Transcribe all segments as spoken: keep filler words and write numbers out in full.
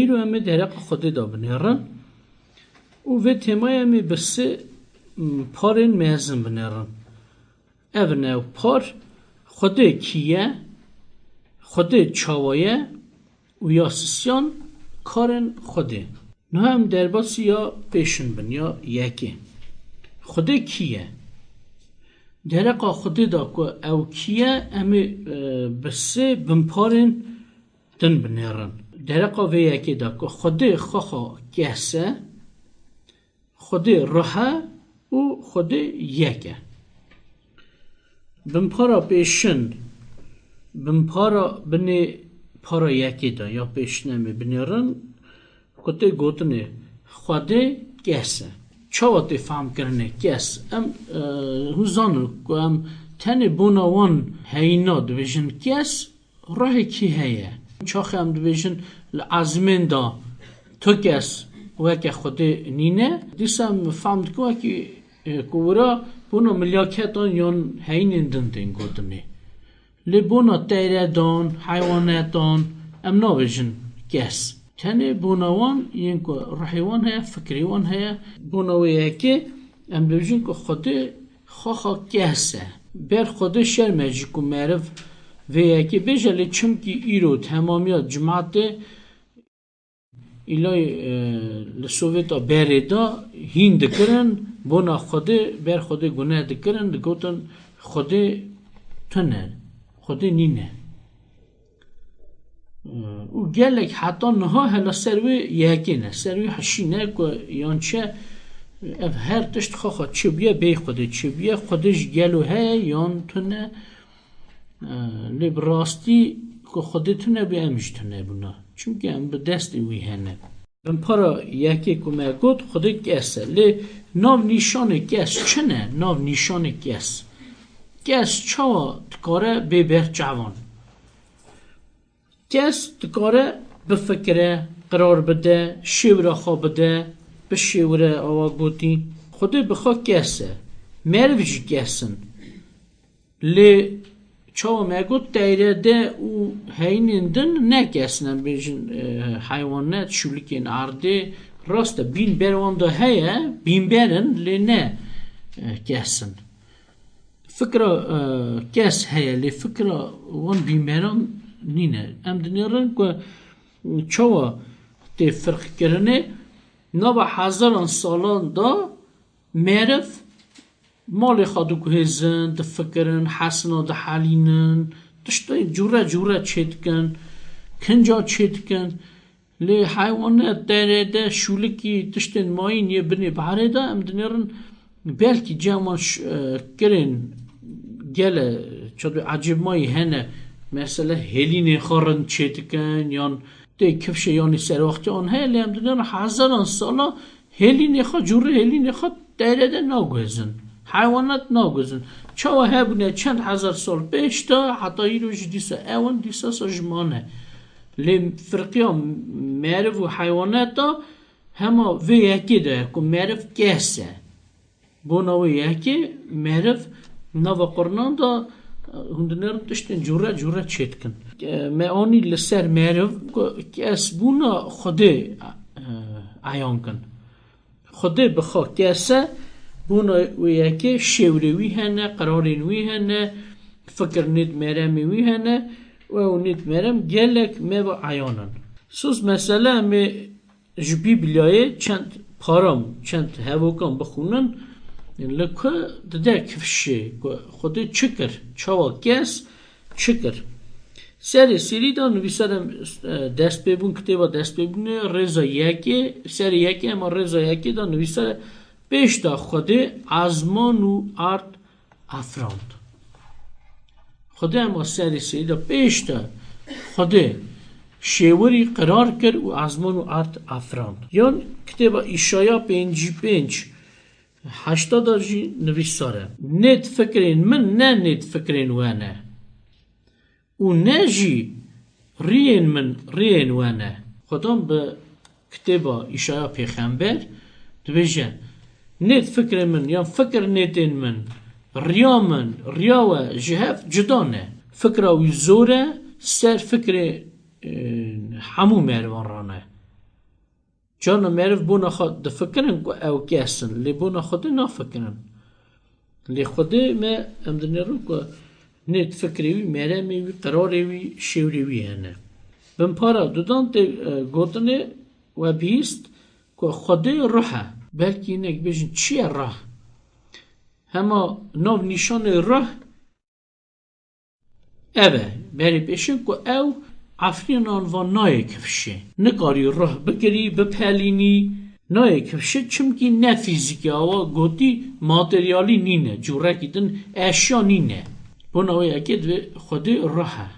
Îro em ê dereqa Xwedê de binêrin û vê têmayê em ê bi sê, m, parên mezin binêrin. Ev in ew par, Xwedê kî ye, Xwedê çawa ye û ya sisyan karên Xwedê. Niha em derbasî ya pêşin bin, ya yekê. Xwedê kî ye? Dereqa Xwedê de ku ew kî ye, em ê, e, bi sê binparên din binêrin. Dereqa vê yekê de ku Xwedê xwexa kes e, Xwedê ruh e û Xwedê yek e. Binpara pêşin, binpara binê para yekê de ya pêşin em ê binêrin, ku tê gotinê Xwedê kes e. Çawa tê fehmkirinê kes? Em, e, hûn zanin ku em tenê bona wan heyîna dibêjin kes, ruhekî heye. Çaxê em dibêjin li ezmên de tu kes weke Xwedê nîne, dîsa em fehm dikin wekî, e, ku wira bona milyaketan yan heyînên din tên gotinê. Lê bona teyredan, heywanetan em nabêjin kes. Tenê bona wan yên ku ruhê wan heye, fikrê wan heye. Bona wê yekê em dibêjin ku Xwedê xwexa kes e. Ber Xwedê şerm e jî ku meriv vê yekê bêje, lê çimkî îro temamiya cimatê îlayê, e, li Sovêta berê de hîn dikirin, bona Xwedê, ber Xwedê gune dikirin, digotin Xwedê tune, Xwedê nîne. Û gelek heta niha hela ser wê yekê ne, ser wê hişî ne ku yan çi, ev her tişt xwexa çi bûye, bê Xwedê çi bûye, Xwedê ji gelo heye yan tune. Lê bi rastî ku Xwedê tune bû, em jî tune bûna. Çimkî em bi destê wî hene. Binpara yekê ku me got, Xwedê kes e. Lê nav nîşanê kes çi ne? Nav nîşanê kes. Kes çawa dikare bê ber çavan? Kes dikare bifikire, qirar bide, şêwira xwe bide, bişêwire, awa gotî. Xwedê bi xwe kes e. Meriv jî kes in. Lê çawa me got, teyrede û heyînên din ne kes in, em bêjin, e, heywanet, şûlikên erdê. Rast e, bîn ber wan de heye, bînber in, lê ne, e, kes in. Fikra, e, kes heye, lê fikra wan bînberan nîne. Em dinêrin ku çawa tê firqkirinê, nava hezaran salan de meriv malê xwe diguhêzin, difikirin, hesina dihelînin, tiştên cûre cûre çêdikin, kinca çêdikin. Lê heywanet, derede, şûlikî, tiştên mayîn yê binê biharê de em dinêrin, belkî cem wan ş-, e, kirên gele çato ecêbmayî hene, mesele hêlînê xwe rind çêdikin, yan tê kifşê yanî serwextê an heye, lê em dinêrin hezaran sala hêlînê xwe, cûrê hêlînê xwe derede naguhêzin. Heywanat naguhêzin. Çawa hebûne çend hezar sal pêş de, heta îro jî dîsa ew in, dîsa sa ji mane. Lê firqiya meriv û heywanat de hema vê yekê de ye ku meriv kes e. Bona wê yekê meriv nava qurnan de, hûn dinêrin tiştên cûre cûre çêdikin. Me anî li ser meriv ku kes bûna Xwedê, e, eyan kin. Xwedê bi xwe kes e, bona wê yekê şêwrê wî hene, qirarên wî hene, fikir nêt meremê wî hene û ew nêt merem gelek me ve eyan in. Soz mesele em ê ji Bîblyayê çend param, çend hevokan bixwînin, li ku dide kifşê ku Xwedê çi kir, çawa kes çi kir. Serê serî de nivîsar em, e, destpêbûn, kitêba destpêbûnê rêza yekê, serê yekê hema rêza yekê de nivîsar e, pêş de Xwedê ezman û erd afirand. Xwedê hema serê serî de pêş de Xwedê şêwirî qirar kir û ezman û erd afirand. Yan kitêba Îşaya pêncî pênc, heşta de jî nivîsar e. Nêt fikrên min ne nêt fikrên we ne. Û ne jî riyên min riyên we ne. Xwedan bi kitêba Îşaya pêxember dibêje, nêt fikrên min yan fikir nêtên min, riya min, riya we ji hev cuda ne. Fikra wî zor e, ser fikrê, e, hemû merivan re ne. Carna meriv bona xwe difikirin ku ew kes in, lê bona Xwedê nafikirin. Lê Xwedê me, em dinêrin ku nê fikrê wî, meremê wî, qerarê wî, şêwrê wî hene. Binpara dudan tê, e, gotinê we bihîst ku Xwedê ruh e. Belkî hinek bêjin, çi ye ruh? Hema nav nîşanê ruh ev e. Berê pêşin ku ew efrînan van nayê kifşê. Nikarî ruh bigirî, bipelînî. Nayê kifşê çimkî ne fîzîkî, awa gotî materyalî nîne, cûrekî din eşya nîne. Bona wê yekê divê Xwedê ruh e.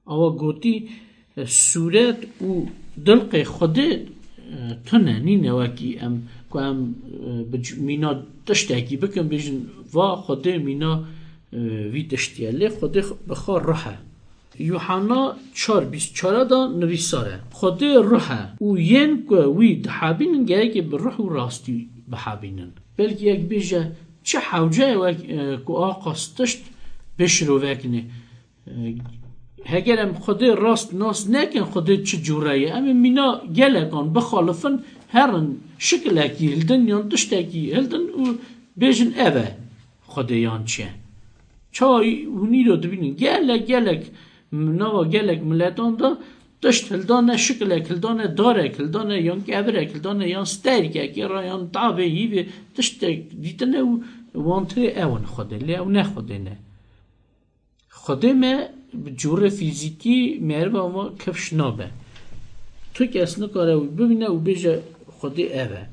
Awa gotî, e, sûret û dilqê Xwedê, e, tune nîne wekî em, ku em, e, bi c-, mîna tiştekî bikin, bêjin, va Xwedê mîna, e, vî tiştî ye. Lê Xwedê x-, bi xwe ruh e. Yuhanna çar bîst çar de nivîsar e. Xwedê ruh e û yên ku wî dihebînin, gerekê bi ruh û rastî bihebînin. Belkî yek bêje, çi hewce ye wek, e, ku a qas tişt bê şirovekinê. Heger em Xwedê rast nas nekin, Xwedê çi cûre ye, em ê mîna gelekan bixalifin, herin şikilekî hildin yan tiştekî hildin û bêjin ev e Xwedê yan çi ye. Çawa hûn îro dibînin? Gelek, gelek, nava gelek miletan de tişt hildane, şikilek hildane, darek hildane, yan kevirek hildane, yan sterkekê re, yan tavê hîvê tiştek dîtine û wan tirê ew in Xwedê. Lê ew ne Xwedê ne. Xwedê me bi cûrê fîzîkî meriva me kifş nabe. Tu kes nikare wî bibîne û bêje Xwedê ev e.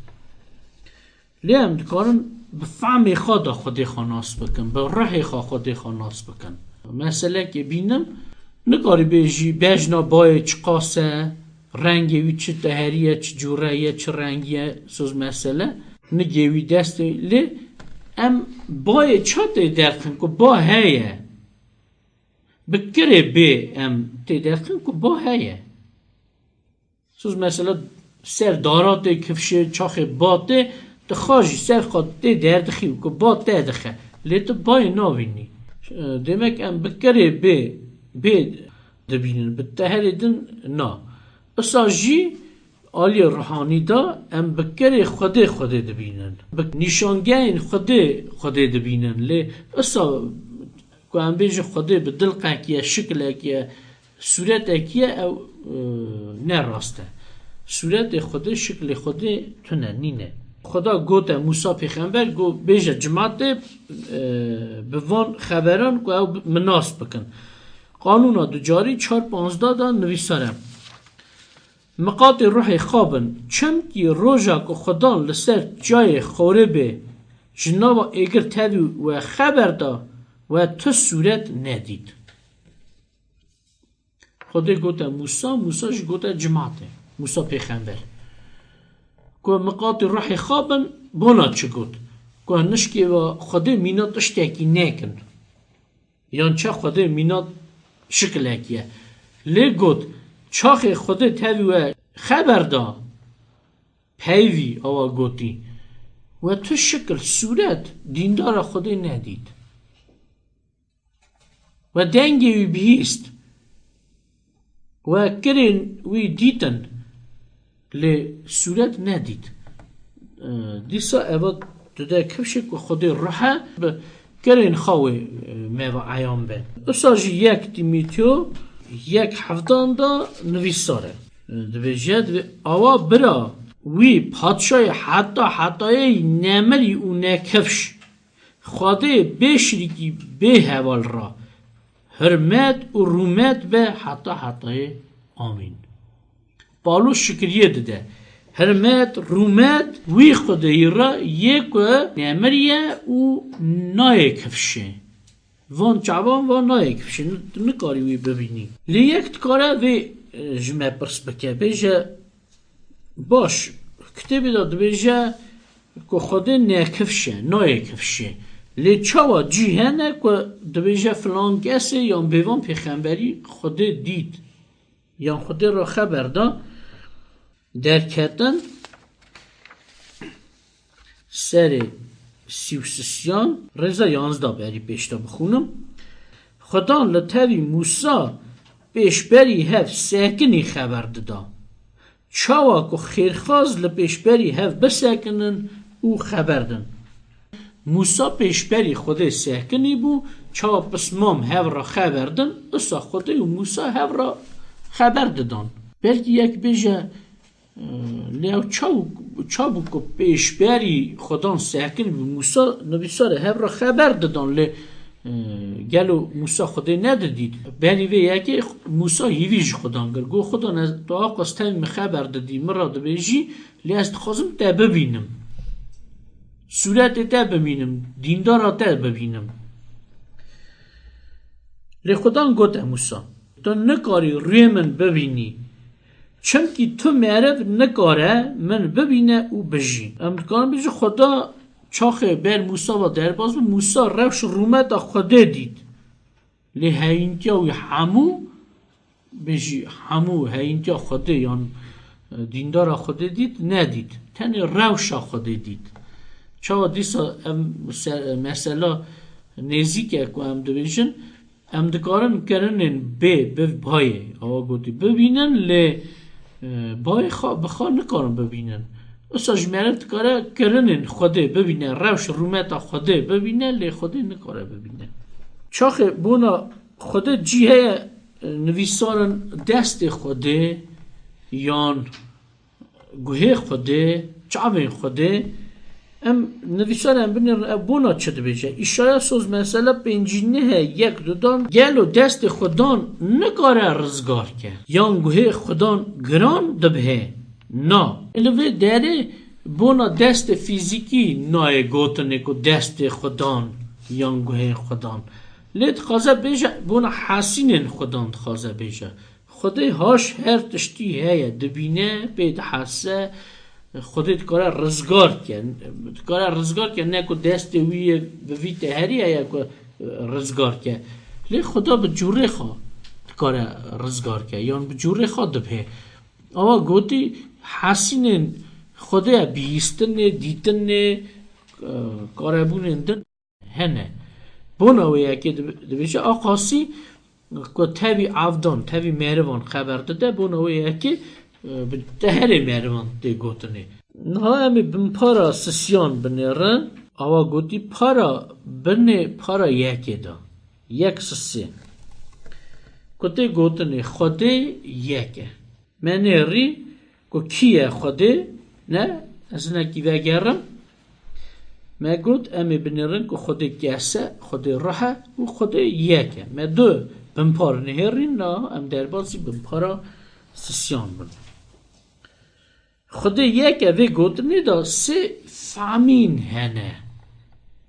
Lê em dikarin bi fehmê xwe de Xwedê xwe nas bikin, bi ruhê xwe Xwedê xwe nas bikin. Meselekê bînim, nikarî bêjî bejna bayê çiqas e, rengê wî çi teherî ye, çi cûre ye, çi rengî ye, soz mesele, nigê wî destê lê em bayê ça tê derxin ku ba heye. Bi kirê bê em tê derxin ku ba heye. Soz mesela ser dara tê kifşê, çaxê ba tê, tu xwe jî ser xwe tê derdixî û ku ba te dixe. Lê tu bayê navînî. E, demek em bi kirê bê, bê dibînin, bi teherê din na. Isa jî aliyê ruhanî de em bi kirê Xwedê Xwedê dibînin. Bi nîşangehên Xwedê Xwedê dibînin. Lê isa ku em bêjin Xwedê bi dilqek ye, şikilek ye, sûretek ye, ew, e, ne rast e. Sûretê Xwedê, şiklê Xwedê tune, nîne. Xweda gote Mûsa pêxember, got, bêje cimatê, e, bi van xeberan ku ew bi-, min nas bikin. Qanûna ducarî çar panzdeh de nivîsar e. Miqatê ruhê xwe bin, çimkî roja ku Xudan li ser çiyayê Xoribê ji nava êgir tevî we xeber da, we tu sûret nedît. Xwedê gote Mûsa, Mûsa jî gote cimatê, Mûsa pêxember. Ku miqatê ruhê xwe bin, bona çi got? Ku nişkê we Xwedê mîna tiştekî nekin. Yan çax Xwedê mîna şikilek ye. Lê got, çaxê Xwedê tevî we xeber da, peyvî awa gotî, we tu şikil, sûret, dîndara Xwedê nedît. We dengê wî bihîst. We kirên wî dîtin, lê sûret nedît. E, dîsa eva tu de kifşê ku Xwedê ruh e, bi kirên xwe wê, e, me ve eyan be. Usa jî yek Tîmoteo yek hevdan de nivîsar e. E, dibêje, dibê, awa bira wî padşayê heta hetayê nemirî û nekifş. Xwedê bê şirîkî bê heval ra, hurmet û rûmet be heta hetayê. Amîn. Pawlos şikriyê dide. Hurmet, rûmet wî Xwedêyî ra yê ku nemiriye û nayê kifşê. Van çavan van nayê kifşê. Ni-, nikarî wî bibînî. Lê yek dikare vê, e, ji me pirs bike. Bêje, baş, kitêbê de dibêje ku Xwedê ne kifş e, nayê kifşê. Lê çawa cî hene ku dibêje filan kesê yan bêvan pêxemberî Xwedê dît, yan Xwedê re xeber da, Derketin serê sî û sisiyan, rêza yanzda berî pêşta bixûnim. Xudan li tevî Mûsa pêşberî hev sekinî xeber dida. Çawa ku xêrxaz li pêşberî hev bisekinin û xeber din. Mûsa pêşberî Xwedê sekinî bû, çawa pismam hev re xeber din, usa Xwedê û Mûsa hev re xeber didan. Belkî yek bêje, e, lê ew çaw-, çabû ku pêşberî Xwedan sekinî bû, Mûsa nivîsarê hev re xeber didan, lê, e, gelo Mûsa Xwedê nedidît? Berî vê yekê Mûsa hîvî ji Xwedan kir. Got, Xwedan, ez, tu aqas tevî min xeber didî, min re dibêjî, lê ez dixwazim te bibînim. Sûretê te bibînim, dîndara te bibînim. Lê Xudan gote Mûsa, tu nikarî rûyê min bibînî. Çimkî tu meriv nikare min bibîne û bijî. Em dikarin bêjin Xuda çaxê ber Mûsa ve derbas bû, Mûsa rewş rûmeta Xwedê dît. Lê heyîntiya wî hemû, bêjî hemû heyîntiya Xwedê yan, e, dîndara Xwedê dît, nedît. Tenê rewşa Xwedê dît. Çawa dîsa em se-, mesela nêzîk e ku em dibêjin, em dikarin kirinên bê bi bayê, awa gotî, bibînin, lê, e, bayê xwe, bi xwe nikarin bibînin. Usa ji meriv dikare kirinên Xwedê bibîne, rewş rûmeta Xwedê bibîne, lê Xwedê nikare bibîne. Çaxê bona Xwedê cî heye, e, nivîsarin destê Xwedê yan guhê Xwedê, çavên Xwedê, em nivîsar em binêrin ev bona çi dibêje. Îşaya soz mesela pêncî neh e yek didan, gelo destê Xwedan nikare rizgar ke? Yan guhê Xwedan giran dibihê? Na. Li vê derê bona destê fîzîkî nayê gotinê ku destê Xwedan yan guhê Xwedan. Lê dixwaze bêje bona hesînên Xwedan dixwaze bêje. Xwedê haş her tiştî heye, dibîne, pê dihese, Xwedê dikare rizgar ke. Dikare rizgar ke, ne ku destê wî yê bi vî teherî heye ku, e, rizgar ke. Lê Xweda bi cûrê xwe dikare rizgar ke, yan bi cûrê xwe dibê. Awa gotî, hesînên Xwedê bihîstinê, dîtinê, e, karebûnên din hene. Bona wê yekê dib-, dibêje, a qasî ku tevî avdan, tevî merivan xeber dide, bona wê yekê, e, bi teherê merivan tê gotinê. Niha em ê binpara sisiyan binêrin. Awa gotî para binê para yekê de. Yek sisê. Ku tê gotinê Xwedê yek e. Me nêrî ku kî ye Xwedê? Ne, ez hinekî vegerim. Me got, em ê binêrin ku Xwedê kes e, Xwedê ruh e û Xwedê yek e. Me du binpar nihêrîn, na em derbasî binpara sisiyan bin. Xwedê yek e, vê gotinê de sê famîn hene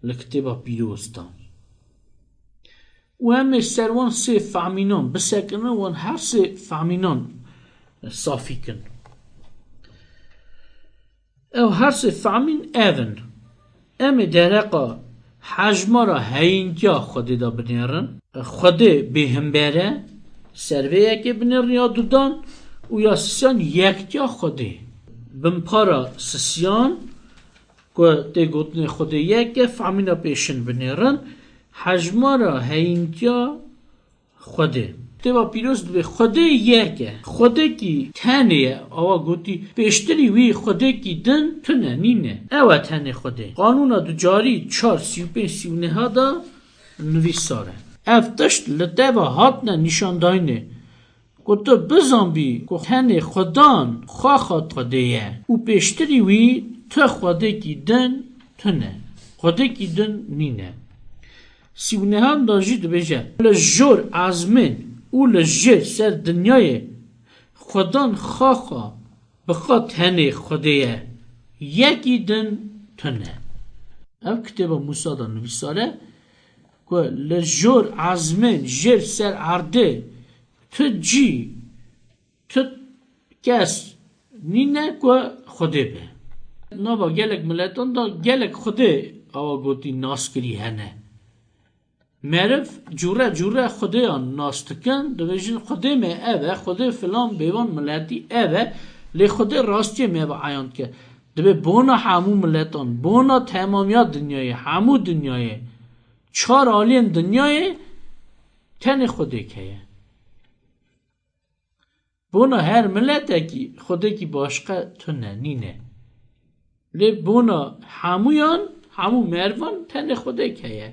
li Kitêba Pîroz de. Û em ê ser wan sê famînan bisekinin, wan her sê famînan safî kin. Ew her sê famîn ev in. Em ê dereqa hejmara heyîntiya Xwedê de binêrin. Xwedê bêhimber e, ser vê yekê binêrin ya dudan û ya sisiyan yektiya Xwedê. Binpara sisiyan ku tê gotinê Xwedê yek e, famîna pêşin binêrin. Hejmara heyîntiya Xwedê. Kitêba Pîroz dibê Xwedê yek e. Xwedekî tenê ye. Awa gotî, pêştirî wî xwedekî din tune, nîne. Ew e tenê Xwedê. Qanûna ducarî çar sî û pênc sî û neha de nivîsar e. Ev tişt li te ve hatine nîşandayînê. Ku tu bizanbî ku tenê Xudan xwexa Xwedê ye û pêştirî wî tu xwedekî din tune, xwedekî din nîne. Sî û nehan de jî dibêje, li jor ezmên û li jêr ser dinyayê Xudan xwexa bi xwe tenê Xwedê ye, yekî din tune. Ev kitêba Mûsa de nivîsar e ku li jor ezmên jêr ser erdê tu cî, tu kes nîne ku Xwedê be. Nava gelek miletan de gelek Xwedê awa gotî naskirî hene. Meriv cûre cûre Xwedêyan nas dikin, dibêjin, Xwedê me ev e, Xwedê filan bêvan miletî ev e, lê Xwedê rastiyê me ve eyan dike. Dibê bona hemû miletan, bona temamiya dinyayê, hemû dinyayê, çar aliyên dinyayê tenê Xwedêk heye. Bona her miletekî xwedekî başqe tune nîne. Lê bona hemûyan, hemû mervan tenê xwedek heye.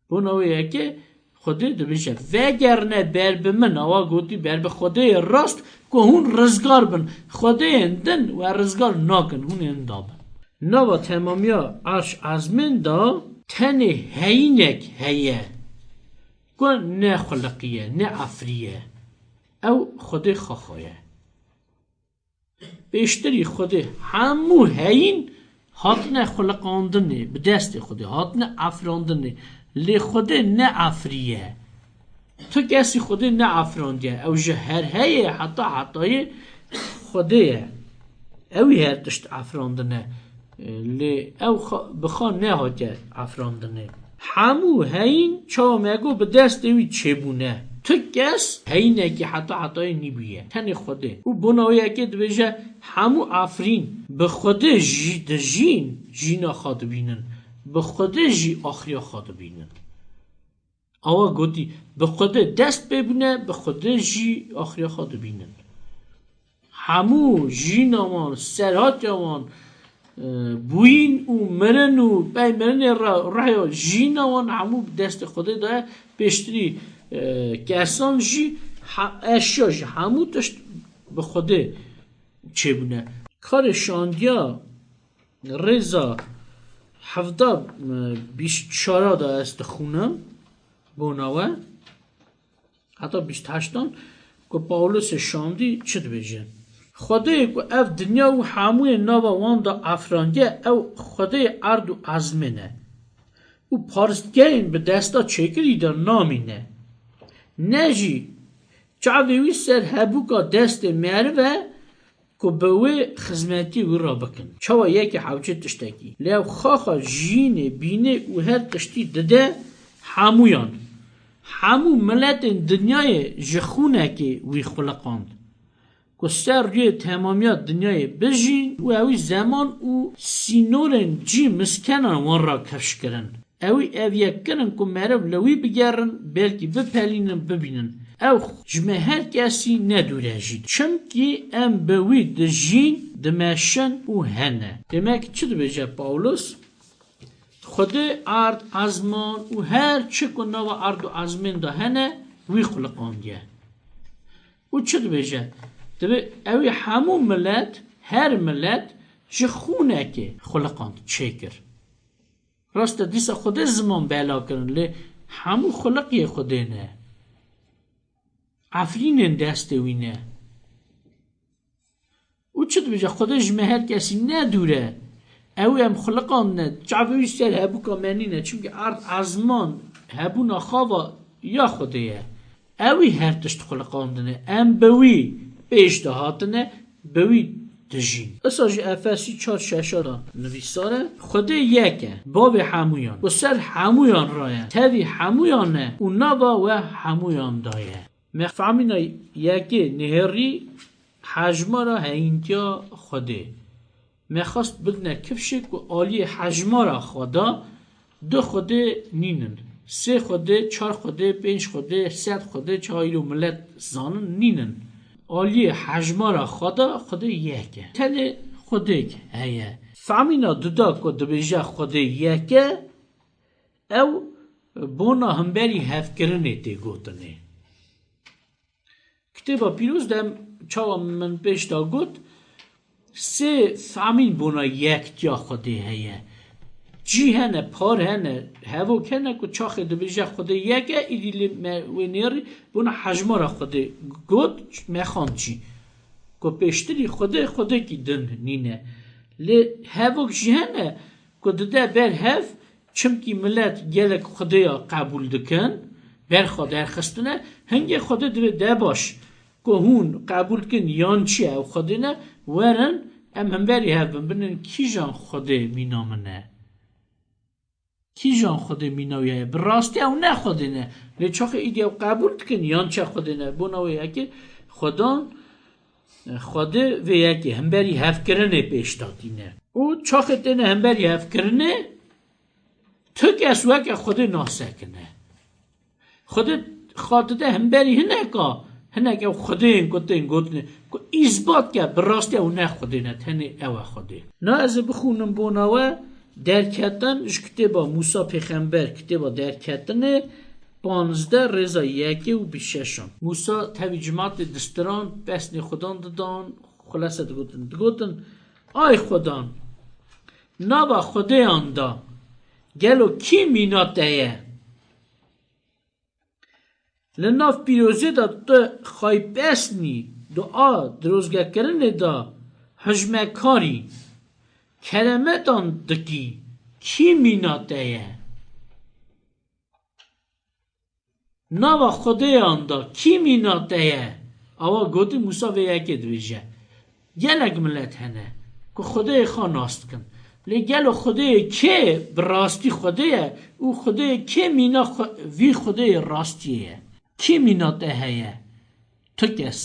Bona wê yekê Xwedê dibêje, vegerne ber bi min, awa gotî ber bi Xwedêyê rast ku hûn rizgar bin. Xwedêyên din we rizgar nakin, hûn ên da bin. Nava temamiya arş ezmên de tenê heyînek heye ku ne xuliqiye, ne efriye. Ew Xwedê Xaxa ye. Pêştirî Xwedê hemû heyîn hatine xuliqandinê, bi destê Xwedê hatine efrandinê. Lê Xwedê ne efriye. Tu kesî Xwedê ne efrandiye. Ew ji her heyê heta hetayê Xwedê ye. Ew ê her tişt efrandine. Lê ew xwe, bi xwe nehatiye efrandinê. Hemû heyîn çawa me got bi destê wî çêbûne. Tu kes heyînekî heta hetayê nîbûye. Tenê Xwedê. Û bona wê yekê dibêje, hemû efrîn bi Xwedê jî dijîn, jîna xwe dibînin. Bi Xwedê jî axiriya xwe dibînin. Awa gotî, bi Xwedê dest pê bûne, bi Xwedê jî axiriya xwe dibînin. Hemû jîna wan, serhatiya wan, e, bûyîn û mirin û pey mirinê re, rehya jîna wan hemû bi destê Xwedê de ye. Pêştirî, e, kesan jî, he-, eşya jî, hemû tişt bi Xwedê çêbûne. Karê şandiya rêza hevda, e, bîst çara de ez dixwînim, bona we. Heta bîst heştan ku Pawlosê şandî çi dibêje? Xwedê ku ev dinya û hemûyê nava wan de afrandiye, ew Xwedê erd û ezmên e û paristgehên bi desta çêkirî de namîne. Ne jî çavê wî ser hebûka destê meriv e, ku bi wê xizmetî wî re bikin. Çawa yekê hewce tiştekî. Lê ew xaxa jiyînê bînê û her tiştî dide hemûyan. Hemû miletên dinyayê ji xûnekê wî xuliqand. Ku ser rûyê temamiya dinyayê bijîn û ewî zeman û sînorên cî miskenan wan re kifş kirin. Ewî ev yek kirin ku meriv li wî bigerin, belkî bipelînin, bibînin. Ew ji me her kesî ne dûr e jî. Çimkî em bi wî dijîn, dimeşin û hene. Demek çi dibêje Pawlos? Xwedê erd, ezman û her çi ku nava erd û ezmên de hene, wî xuliqandiye. Û çi dibêje? Dibê ewî hemû milet, her milet ji xûnekê xuliqand, çêkir. Rast e, dîsa Xwedê ziman bela kirin, lê hemû xuliqiyê Xwedê ne. Efrînên destê wî ne. Û çi dibêje? Xwedê ji me her kesî ne dûr e. Ew em xuliqandine, çavê wî ser hebûka me nîne. Çimkî erd ezman hebûna xava ya Xwedê ye. Ewî her tişt xuliqandine. Em bi wî pêş de hatine, bi wî dijîn. Isa jî Efesî çar şeşa de nivîsar e, Xwedê yek e, bavê hemûyan, ku ser hemûyan re ye, tevî hemûyan e û nava we hemûyan de ye. Me femîna yekê nihêrî hejmara heyîntiya Xwedê. Me xwest bidine kifşê ku aliyê hejmara xwe de du Xwedê nînin. Sê Xwedê, çar Xwedê, pênc Xwedê, sed Xwedê, çawa îro milet zanin nînin. Aliyê hejmara xwe de Xwedê yek e. Tenê Xwedêk heye. Femîna duda ku dibêje Xwedê yek e, ew bona hemberî hevkirinê tê gotinê. Kitêba Pîroz de em, çawa min pêş de got, sê femîn bona yektiya Xwedê heye. Cî hene, par hene, hevok hene ku çaxê dibêje Xwedê yek e, îdî lê me wê nêrî bona hejmara Xwedê got, me xwend jî. Ku pêştirî Xwedê, Xwedêkî din nîne. Lê hevok jî hene ku dide ber hev, çimkî milet gelek Xwedêya qebûl dikin, ber xwe derxistine, hingê Xwedê divê de baş, ku hûn qebûl dikin yan çi ew Xwedê ne, werin em hemberî hev bin, binin kîjan Xwedê mîna min e? Kîjan Xwedê mîna wî heye? Bi rastî ew ne Xwedê ne. Lê çaxê îdî ew qebûl dikin yan çi Xwedê ne? Bona wê yekê Xwedan, Xwedê vê yekê hemberî hevkirinê pêş de tîne. Û çaxê têne hemberî hevkirinê, tu kes weke Xwedê nasekine. Xwedê xwe dide hemberî hineka Hinek ew xwedêyên ku tên gotinê, ku îsbat ke bi rastî ew ne xwedê ne, tenê ew e xwedê. Na ez ê bixwînim bona we, Derketin ji kitêba Mûsa Pêxember, kitêba Derketinê, panzdeh rêza yekê û bîst şeşan. Mûsa tevî cimatê distiran, pesnê Xudan didan, xulese digotin. Digotin, Ay Xudan, nava xwedêyan de gelo kî mîna te ye? Li nav pîrozê de tu xaypesnî, dua, dirozgekirinê de hijmekar î, keremetan dikî, kî mîna te ye? Nava xwedêyan de kî mîna te ye? Awa gotî Mûsa vê yekê dibêje. Gelek milet hene ku xwedêyê xwe nas dikin. Lê gelo xwedêyê kê bi rastî xwedê ye û xwedêyê kê mîna xwe-, vî xwedêyê rastiyê ye? Kî mîna te heye? Tu kes.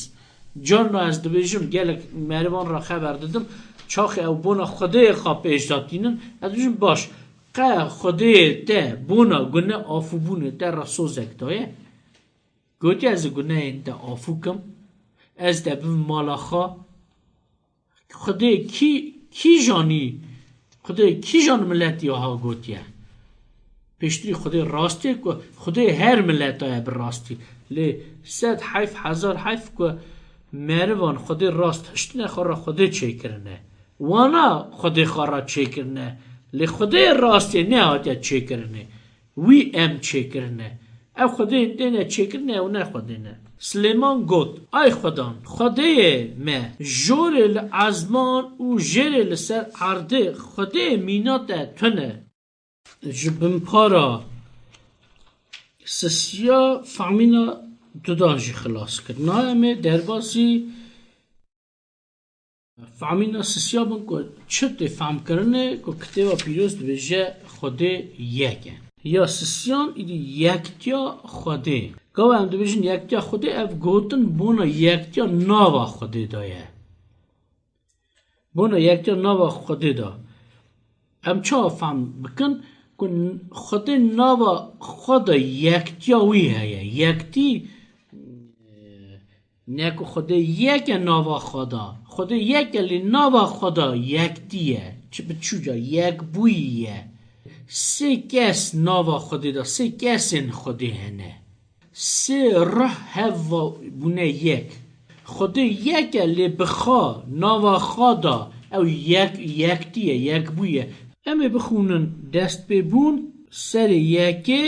Carna ez dibêjim, gelek merivan re xeber didim, çaxê ew bona xwedêyê xwe pêş de tînin, ez dibêjim, baş, qe xwedêyê te bona gune afûbûnê te re sozek daye? Gotiye, ez ê gunehên te afû kim, ez te bim mala xwe. Xwedê kî, kîjan î, Xwedê kîjan miletî wiha gotiye? Piştî Xwedê rastî ye ku Xwedê her mileta ye bi rastî. Lê sed heyf, hezar heyf ku merivan Xwedê rast hiştine xwe re Xwedê çêkirine. Wana Xwedê xwe re çêkirine. Lê Xwedê rastî ye nehatiye çêkirinê. Wî em çêkirine. Ev xwedên têne çêkirine, ew ne xwedê ne. Silêman got, Ay Xwedan, xwedêyê me, jorê li ezman û jêrê li ser erdê, xwedêyê mîna te tune. Ji binpara sisiya famîna tu da jî xilas kir. Na em ê derbasî Famîna sisiya bin ku çi tê famkirinê ku Kitêba Pîroz dibêje Xwedê yek e. Ya sisiyan îdî yektiya Xwedê. Gava em dibêjin yektiya Xwedê, ev gotin bona yektiya nava Xwedê de ye. Bona yektiya nava Xwedê de. Em çawa fam bikin ku Xwedê nava xwe de yektiya wî heye? Yektî, e, ne ku Xwedê yek e nava xwe de. Xwedê yek e, lê nava xwe de yektî ye. Çi bi çûca yekbûyî ye. Sê kes nava Xwedê de, sê kesên Xwedê hene. Sê ruh hev va bûne yek. Xwedê yek e, lê bi xwe, nava xwe de ew yek, yektî ye, yekbûyî ye. Em ê bixwînin destpêbûn serê yekê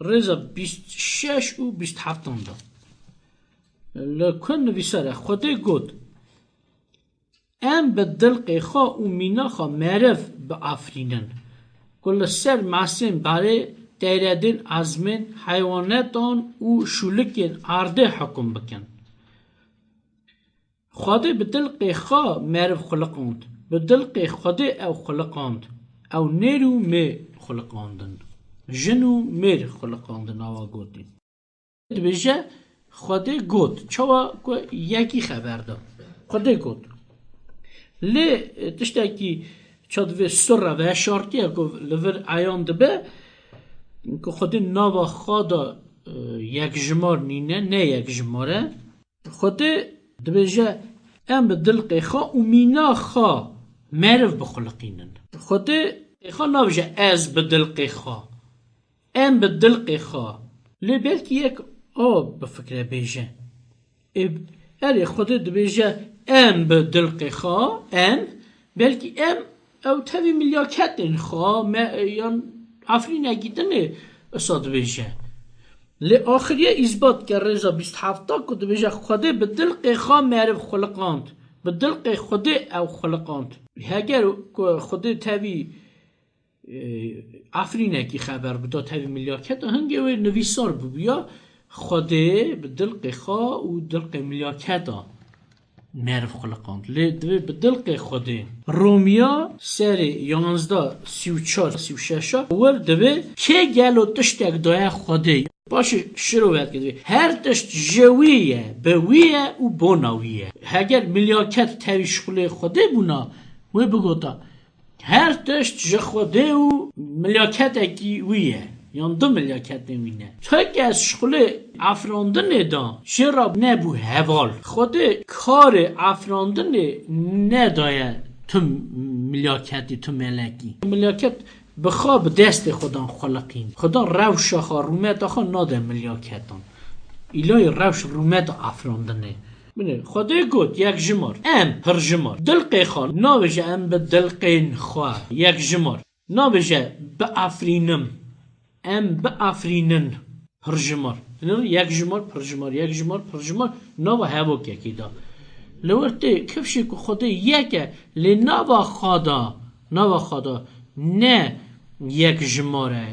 rêza bîst şeş û bîst heftan de. Li ku nivîsar e, Xwedê got, Em bi dilqê xwe û mîna xwe meriv biafirînin, ku li ser mesên berê, teyredên ezmên, heywanetan û şûlikên erdê hukum bikin. Xwedê bi dilqê xwe meriv xuliqand. Bi dilqê Xwedê ew xuliqand. Ew nêr û mêr xuliqandin. Jin û mêr xuliqandin, awa gotî. Dibêje, Xwedê got. Çawa ku yekî xeber da. Xwedê got. Lê, e, tiştekî ça divê sirre veşartiye ku li vir eyan dibe, ku Xwedê nava xwe de, e, yekjimar nîne, ne yekjimar e. Xwedê dibêje, em bi dilqê xwe û mîna xwe meriv bixuliqînin. Xwedê xwe nabêje, ez bi dilqê xwe. Em bi dilqê xwe. Lê belkî yek a bifikre bêje. Ê, erê, Xwedê dibêje, em bi dilqê xwe, em, belkî em, ew tevî milyaketên xwe, me, yan efrînekî dinê isa dibêje. Lê axiriye îsbat ke rêza bîst hefta ku dibêje, Xwedê bi dilqê xwe meriv xuliqand. Bi dilqê Xwedê ew xuliqand. Heger ku Xwedê tevî e, efrînekî xeber bida tevî milyaketa, hingê wê nivîsar bibûya, Xwedê bi dilqê xwe û dilqê milyaketa meriv xuliqand. Lê divê bi dilqê Xwedê. Romiya serê yanzdeh, sî û çar, sî û şeş a wir divê kê gelo tiştek daye Xwedê? Paşê şirovet kir, divê her tişt ji wî ye, bi wî ye û bona wî ye. Heger milyaket tevî şixulê Xwedê bûna, wê bigota, Her tişt ji Xwedê û milyaketekî wî ye. Yan du milyaketên wî ne. Tu kes şixulê afirandinê da, jê re nebû heval. Xwedê karê afirandinê nedaye tu milyaketî, tu melekî. Milyaket bi xwe bi destê xwe dan xuliqîn. Xudan rewşa xwe, rûmeta xwe nade milyaketan. Îlayî rewş rûmeta afirandinê. Binê, Xwedê got, yek jimar. Em pir jimar. Dilqê xwe navêje em bi dilqên xwe yek jimar. Nabêje biafirînim. Em biafirînin. Pirjimar. Yek jimar, pirjimar, yek jimar, pirjimar. Nava hevokekê da. Li wir tê kifşê ku Xwedê yek e, lê nava xwe da, nava xwe da ne yek jimar e,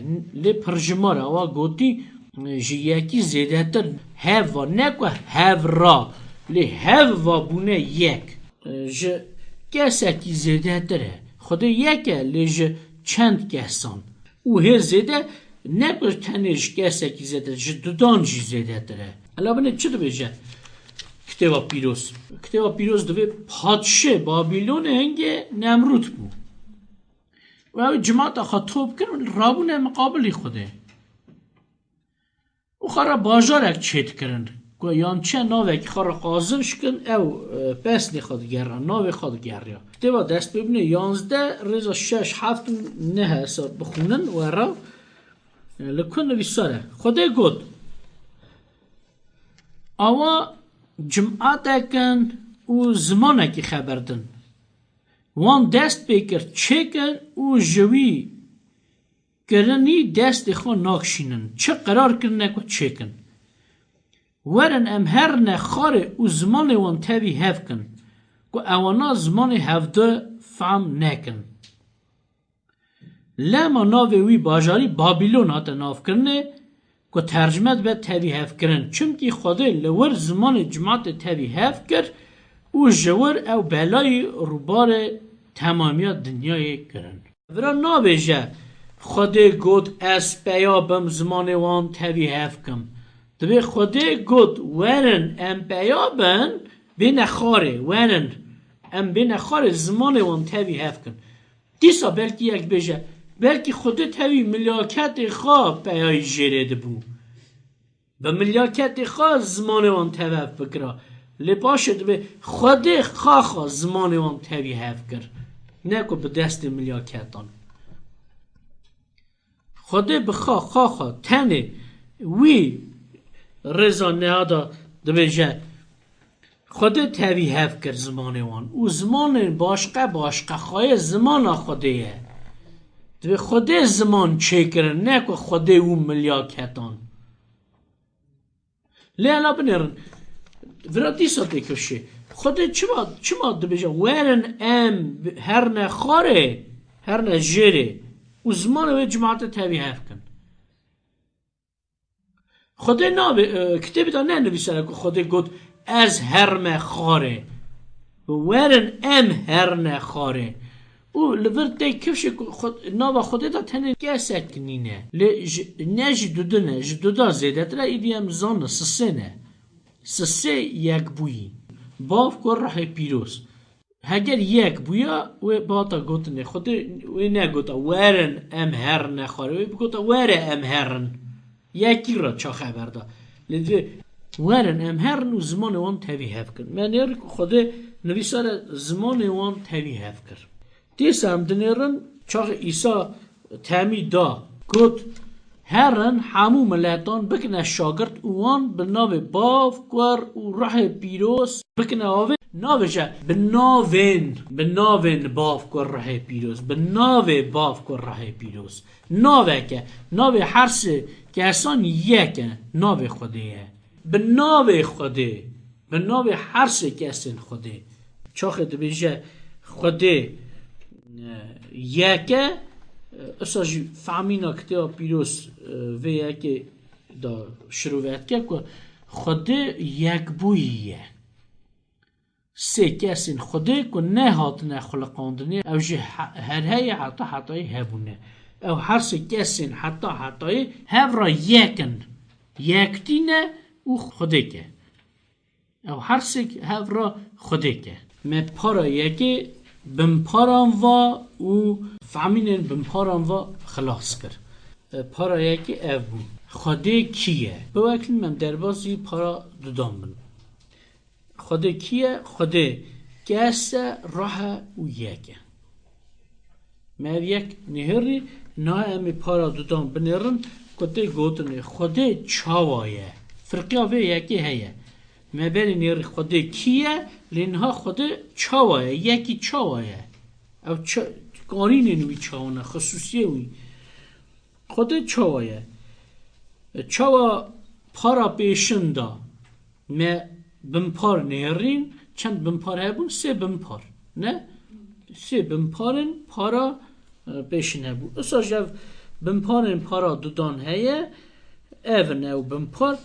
lê pirjimar e. Awa gotî, ji yekî zêdetir hev va. Ne ku hev ra, lê hev va bûne yek. Ji kesekî zêdetir e. Xwedê yek e, lê ji çend kesan. Û hê zêde ne ku tenê ji kesekî zêde, ji dudan jî zêdetir e. Ela binê çi dibêje Kitêba Pîroz? Kitêba Pîroz divê padşê Babilonê hingê Nemrûd bû. Û ew cimata xwe top kir û rabûne miqabilî Xwedê. Û xwe re bajarek çêdikirin, ku yan çi navekî xwe re qazinç kin, ew, e, pesnê xwe digera, navê xwe digeriya. Kitêba Destpêbûnê yanzdeh, rêza şeş, heft û neh hesab bixwînin, we re, e, li ku nivîsar e. Xwedê got, Awa cimatek in û zimanekî xeber din. Wan dest pê kir çêkin û ji wî kirinî destê xwe nakşînin. Çi qerar kirine ku çêkin. Werin em herine xarê û zimanê wan tevî hev kin, ku ewana zimanê hevdu fehm nekin. Lema navê wî bajarî Babilon hate navkirinê, ku tercime dibe tevî hevkirin. Çimkî Xwedê li wir zimanê cimatê tevî hev kir û ji wir ew belayî rûbarê temamiya dinyayê kirin. Vira nabêje, Xwedê got, ez peya bim zimanê wan tevî hev kim. Divê Xwedê got, werin em peya bin, bêne xarê, werin em bêne xarê, zimanê wan tevî hev kin. Dîsa belkî yek bêje, belkî Xwedê tevî milyaketê xwe peyayî jêrê dibû. Bi milyaketê xwe zimanê wan tev hev bikira. Lê paşê dibê Xwedê xaxa zimanê wan tevî hev kir. Ne ku bi destê milyaketan. Xwedê bi xa, xaxa, tenê wî rêza neha da dibêje, Xwedê tevî hev kir zimanê wan. Û zimanên başqe, başqe xayê zimana Xwedê ye. Divê Xwedê ziman çêkirin, ne ku Xwedê û milyaketan. Lê ela binêrin. Vira dîsa tê kifşê. Xwedê çima, çima dibêje, werin em herne xarê, herne jêrê û zimanê wê cimatê tevî hev kin. Xwedê navê, e, kitêbê de ne nivîsere ku Xwedê got, ez herme xarê. Werin em herne xarê. Û li vir tê kifşê ku Xwe-, nava Xwedê de tenê kesek nîne. Lê ji, ne jî dudin e, ji duda zêdetir e, îdî em zanin sisê ne. Sisê yekbûyî. Bav ku Ruhê Pîroz. Heger yek bûya, wê bata gotinê Xwedê, wê negota, werin em herine xwarê. Wê bigota, were em herin. Yekî re çax xeber da. Lê divê, werin em herin û zimanê wan tevî hev kirin. Me nêrî ku Xwedê nivîsare zimanê wan tevî hev kir. Dîsa em dinêrin, çaxê Îsa temî da, got, herin hemû miletan bikine şagirt û wan bi navê Bav, Kur û Ruhê Pîroz bikine avê. Navêje, bi navên, bi navên Bav, Kur, Ruhê Pîroz, bi navê Bav, Kur, Ruhê Pîroz. Naveke, navê her sê kesan yek e, navê Xwedê ye. Bi navê Xwedê, bi navê her sê kesên Xwedê. Çaxê dibêje Xwedê, e, yek e, e, isa jî fehmîna Kitêba Pîroz, e, vê yekê de şirove dike ku Xwedê yekbûyî ye. Sê kesên Xwedê ku nehatine xuliqandinê, ew jî he-, her heye heta hetayê hebûne. Ew her sê kesên heta hetayê hev re yek in. Yektî ne û Xwedêk e. Ew her sê hev re Xwedêk e. Me para yekê binparan va û fehmînên binparan va xilas kir. E, para yekê ev bû. Xwedê kî ye? Biwekin em derbasî para dudan bin. Xwedê kî ye? Xwedê kes e, rah e û yek e. Me ev yek nihêrî, niha em ê para dudan binêrin ku tê gotinê Xwedê çawa ye? Firqiya vê yekê heye. Me berî nêrî Xwedê kî ye, lê niha Xwedê çawa ye? Yekî çawa ye? Ew çi, karînên wî çawa ne? Xisûsiyê wî. Xwedê çawa ye? Çawa para pêşin da? Me binpar nêrîn, çend binpar hebûn? Sê binpar. Ne? Sê binparên para, e, pêşin hebû. Usa ji ev binparên para dudan heye, ev in ew binpar.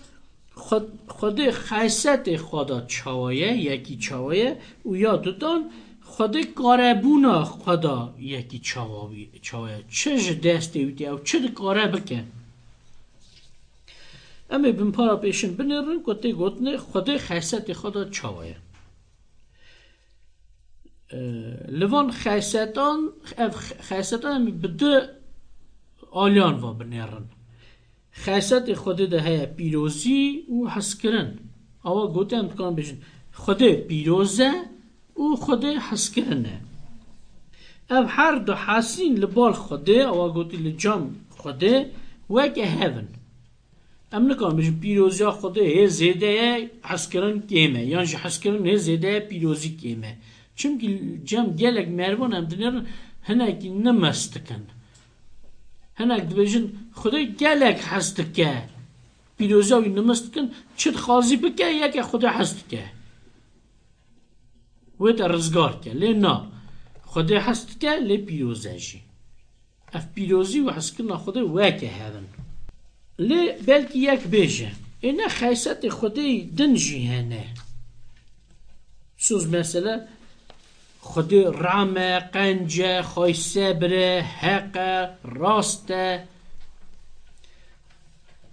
Xwe-, Xwedê xesetê xwe da çawa ye, yekî çawa ye û ya dudan Xwedê karebûna xwe da yekî çawa wî, çawa ye. Çi ji destê wî tê ew çi dikare bike? Em ê binpara pêşin binêrin ku tê gotinê Xwedê xesetê xwe da çawa ye. E, li van xesetan, ev xesetan em bi du aliyan va binêrin. Xesetê Xwedê de heye pîrozî û hezkirin. Awa gotin em dikarin bêjin, Xwedê pîroz e û Xwedê hezkirin e. Ev her du hesîn li bal Xwedê, awa gotî li cem Xwedê, weke hev in. Em nikarin bêjin pîroziya Xwedê hê zêde ye, hezkirin kêm e, yan jî hezkirin hê zêde ye, pîrozî kêm e. Çimkî cem gelek merivan em dinêrin hinekî nimist dikin. Hinek dibêjin, Xwedê gelek hez dike. Pîroziya wî nimist dikin, çi dixwazî bike, yeke Xwedê hez dike. Wê te rizgar ke. Lê na. Xwedê hez dike, lê pîroz e jî. Ev pîrozî û hezkirina Xwedê weke hev in. Lê belkî yek bêje, ê ne xesetê Xwedê din jî hene. Soz mesela, Xwedê ram e, qenc e, xaysebir e, heq e, rast e.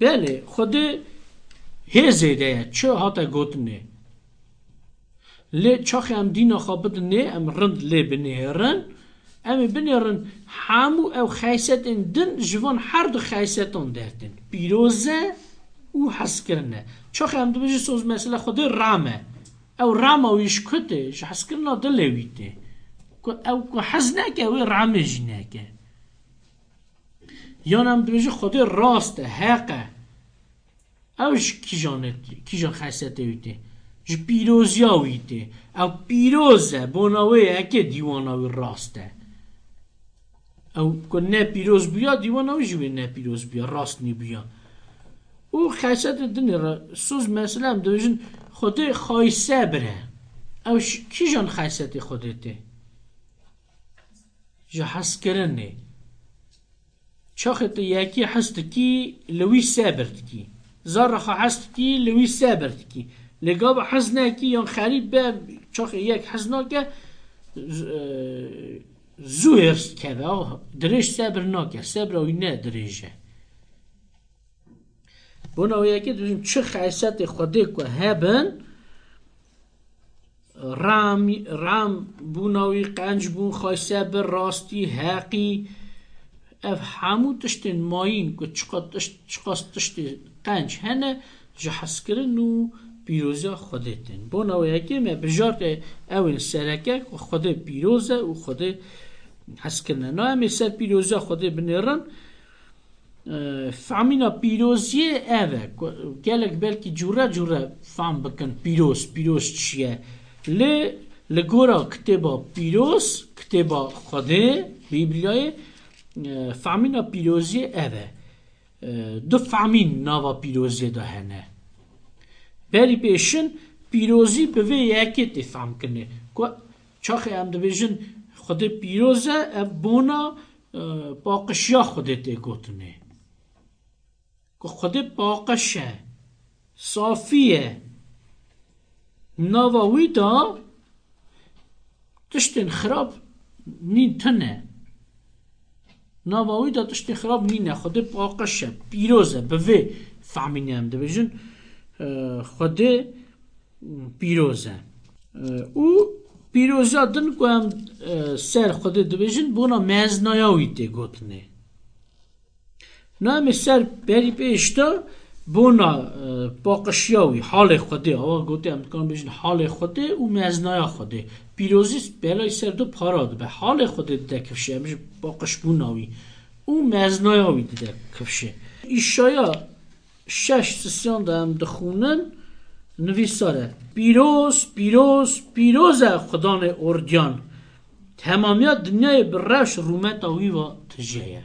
Belê, Xwedê hê zêde ye, çi hate gotinê. Lê çaxê em dîna xwe bidinê, em rind lê binêrin, em ê binêrin hemû ew xesetên din ji van her du xesetan dertên. Pîroz e û hezkirin e. Çaxê em dibêjin soz mesela Xwedê ram e. Ew rama wî ji ku tê? Ji hezkirina dilê wî tê. Ku ew ku hez neke, wê ramê jî neke. Yan em dibêjin Xwedê rast e, heq e. Ew ji kîjan e, kîjan xesetê wî tê? Ji pîroziya wî tê. Ew pîroz e, bona wê yekê dîwana wî rast e. Ew ku ne pîroz bûya, dîwana wî jî wê ne pîroz bûya, rast nîbûya. Û xesetê dinê re, soz mesela em dibêjin, Xwedê xaysebir e. Ew ji kîjan xesetê Xwedê tê? Ji hezkirinê. Çaxê tu yekî hez dikî, li wî sebir dikî. Zerra xwe hez dikî, li wî sebir dikî. Lê gava hez nekî yan xerîb be, çaxê yek hez nake, z-, e, zû hêrs dikeve, dirêj sebir nake, sebra wî ne dirêj e. Bona wê yekê dibêjin, çi xesetê Xwedê ku hebin, ram, ram bûna wî, qenc bûn, xaysebir, rastî, heqî, ev hemû tiştên mayîn ku çiqas tişt, çiqas tiştê qenc hene, ji hezkirin û pîroziya Xwedê tên. Bona wê yekê me bijartê ewên sereke ku Xwedê pîroz e û Xwedê hezkirin e. Na em ê ser pîroziya Xwedê binêrin. E, fehmîna pîroziyê ev e, ku gelek belkî cûre cûre fehm bikin pîroz, pîroz çi ye. Lê li gora kitêba pîroz, kitêba Xwedê, Bîblyayê, e, fehmîna pîroziyê ev e. E, du fehmîn nava pîroziyê de hene. Berî pêşin pîrozî bi vê yekê tê fehmkirinê. Ku çaxê em dibêjin Xwedê pîroz e, ev bona, e, paqişiya Xwedê tê gotinê. Ku Xwedê paqiş e, safî ye. Nava wî de tiştên xirab nîn tune. Nava wî de tiştên xirab nîne. Xwedê paqiş e, pîroz e. Bi vê fehmînê em dibêjin, e, Xwedê pîroz e. E, û pîroziya din ku em, e, ser Xwedê dibêjin, bona mezinaya wî tê gotinê. Na em ê ser berî pêş de bona, e, paqişiya wî, halê Xwedê, awa gotê em dikarin bêjin halê Xwedê û mezinaya Xwedê. Pîrozî belayî ser du para dibe. Halê Xwedê dide kifşê, em ji paqişbûna wî û mezinaya wî dide kifşê. Îşaya şeş sisiyan de em dixwînin, nivîsar e: Pîroz, pîroz, pîroz e Xudanê ordiyan. Temamiya dinyayê bi rewş rûmeta wî ve tije ye.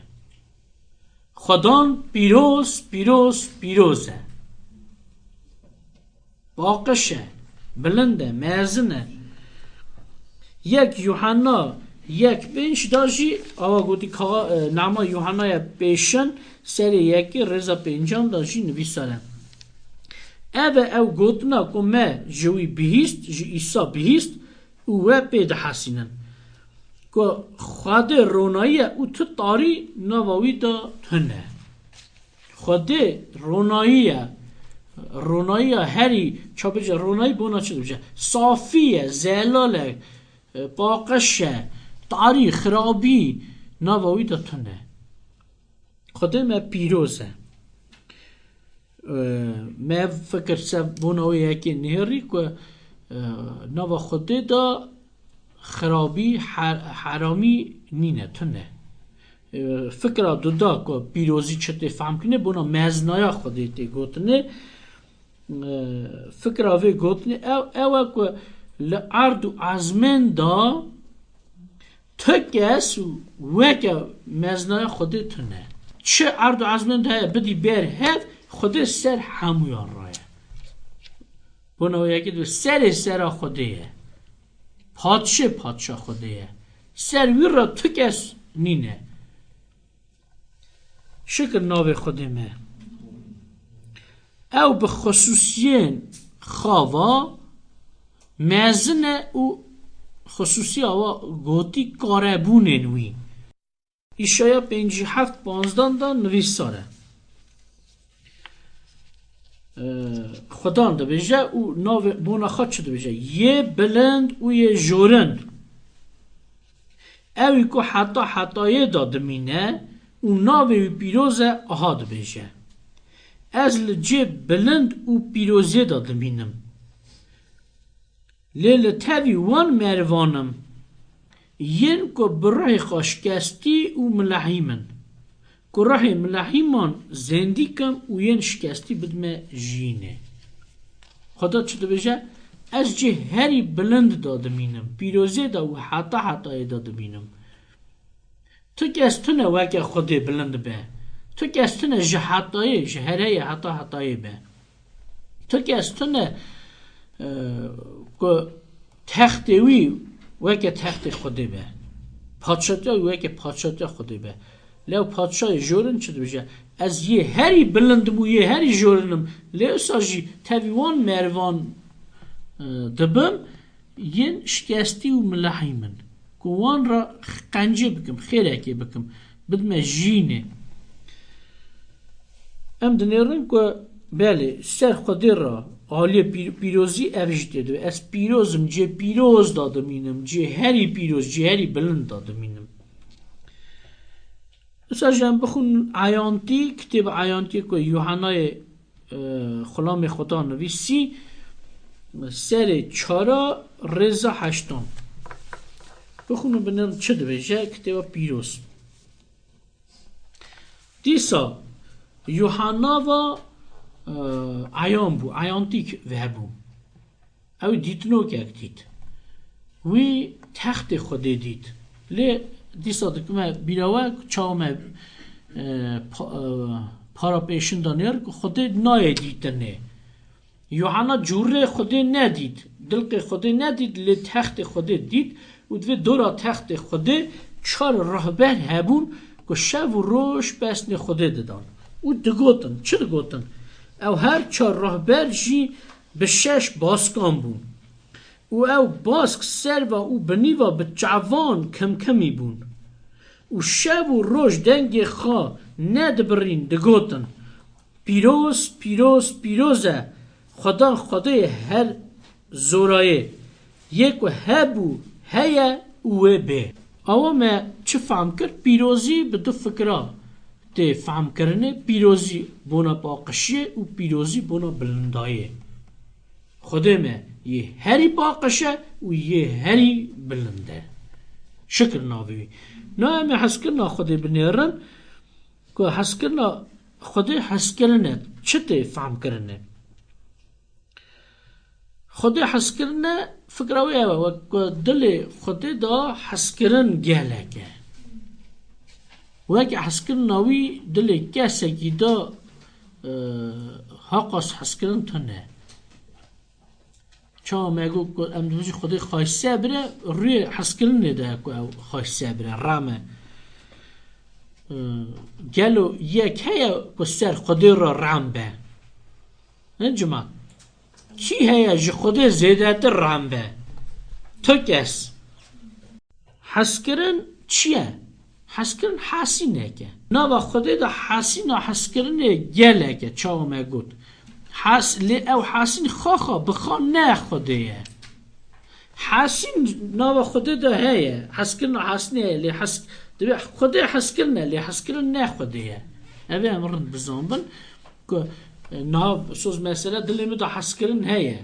Xudan pîroz, pîroz, pîroz e. Paqij e, bilind e, mezin e. Yek Yuhanna yek pênc da jî, awa gotî ka, e, nama Yuhannaya pêşin, serê yekê rêza pêncan da jî nivîsar e. Ev e ew gotina ku me ji wî bihîst, ji Îsa bihîst û we pê dihesînin. Ku Xwedê ronayî ye û tu tarî nava wî de tune. Xwedê ronayî ye. Ronayî ye herî, ça bêje, ronayî bona çi dibêje? Safî ye, zelal e, e, paqij e, tarî, xirabî nava wî de tune. Xwedê me pîroz e. E, me fikir se bona wê yekê nihêrî ku, e, nava Xwedê de xirabî, her-, heramî nîne, tune. E, fikra duda ku pîrozî çi tê fehm kirinê, bona mezinaya Xwedê tê gotinê. E, fikra vê gotinê ew, ew e ku li erd û ezmên de tu kes weke mezinaya Xwedê tune. Çi erd û ezmên de heye bidî ber hev, Xwedê ser hemûyan re ye. Bona wê yekê dibe serê sera Xwedê ye. Padşê padşa Xwedê ye. Ser wî re tu kes nîne. Şikir navê Xwedê me. Ew bi xisûsiyên xwe ve mezin e û xisûsiya we gotî karebûnên wî. Îşaya pêncî heft panzdan de nivîsar e. Ee, Xudan dibêje û navê bona xwe çi dibêje? Yê bilind û yê jorin. Ewî ku heta hetayê de dimîne û navê wî pîroz e, aha dibêje: Ez li cê bilind û pîrozê de dimînim. Lê li tevî wan merivan im, yên ku bi ruhê xwe şikestî û milehîm in, ku ruhê milehîman zêndî kim û yên şikestî bidime jiyînê. Xweda çi dibêje? Ez cê herî bilind de dimînim, pîrozê de û heta hetayê de dimînim. Tu kes tune weke Xwedê bilind be. Tu kes tune ji hetayê, ji hereyê heta hetayê be. Tu kes tune, e, ku textê wî weke textê Xwedê be. Padşatiya wî weke padşatiya Xwedê be. Lê ew padşayê jorin çi dibêje? Ez yê herî bilind im û yê herî jorin im. Lê wisa jî tevî wan merivan, e, dibim, yên şikestî û milehîm in, ku wan re qencê bikim, xêrekê bikim, bidime jiyînê. Em dinêrin ku belê, ser Xwedê re aliyê pîr-, pîrozî ev jî tê de. Ez pîroz im, cê pîroz de dimînim, cê herî pîroz, cê herî bilind de dimînim. Wisa jî em bixwînin Eyantî, kitêba Eyantiyê ku Yuhanayê, e, xulamê Xweda nivîsî, serê çara rêza heştan. Bixwînin binin çi dibêje kitêba pîroz. Dîsa Yuhanna va, e, eyan bû, eyantîk vehebû. Ew dîtinokek dît. Wî textê Xwedê dît. Lê dîsa dikime bîra we ku çawa me, e, pa-, e, para pêşin de nêr ku Xwedê nayê dîtinê. Yuhanna cûrê Xwedê nedît, dilqê Xwedê nedît, lê textê Xwedê dît û divê dora textê Xwedê çar rehber hebûn ku şev û roj pesnê Xwedê didan û digotin. Çi digotin? Ew her çar rehber jî bi şeş baskan bûn. Û ew bask serva û binîva bi çavan kemkemî bûn. Û şev û roj dengê xwe nedibirîn, digotin: Pîroz, pîroz, pîroz e Xweda, Xwedê her zorayê, yê ku hebû, heye û wê bê. Awa me çi fehm kir? Pîrozî bi du fikra tê fehmkirinê, pîrozî bona paqişiyê û pîrozî bona bilindayê. Xwedê me yê herî paqij e û yê herî bilind e. Şikir navê wî. Na em ê hezkirina Xwedê binêrin ku hezkirina Xwedê hezkirin e. Çi tê fehmkirinê? Xwedê hezkirin e, fikra wê ew e, wek ku dilê Xwedê de hezkirin gelek e. Weke hezkirina wî dilê kesekî de, e, haqas hezkirin tune. Çawa me got ku em dibêjin Xwedê xaysebir e, rûyê hezkirinê de ku ew xaysebir e, rem e. E, gelo yek heye ku ser Xwedê re rem be? Hin cima, kî heye ji Xwedê zêdetir rem be? Tu kes. Hezkirin çi ye? Hezkirin hasînek e. Nava Xwedê de hasîna hezkirinê gelek e, çawa me got. Has-, lê ew hasîn xaxa bi xwe ne Xwedê ye. Hasîn nava Xwedê de heye. Hezkirina hasînê heye. Lê hes-, divê Xwedê hezkirin e, lê hezkirin ne Xwedê ye. Ev ê em rind bizanbin ku, e, niha soz mesela dilê min de hezkirin heye.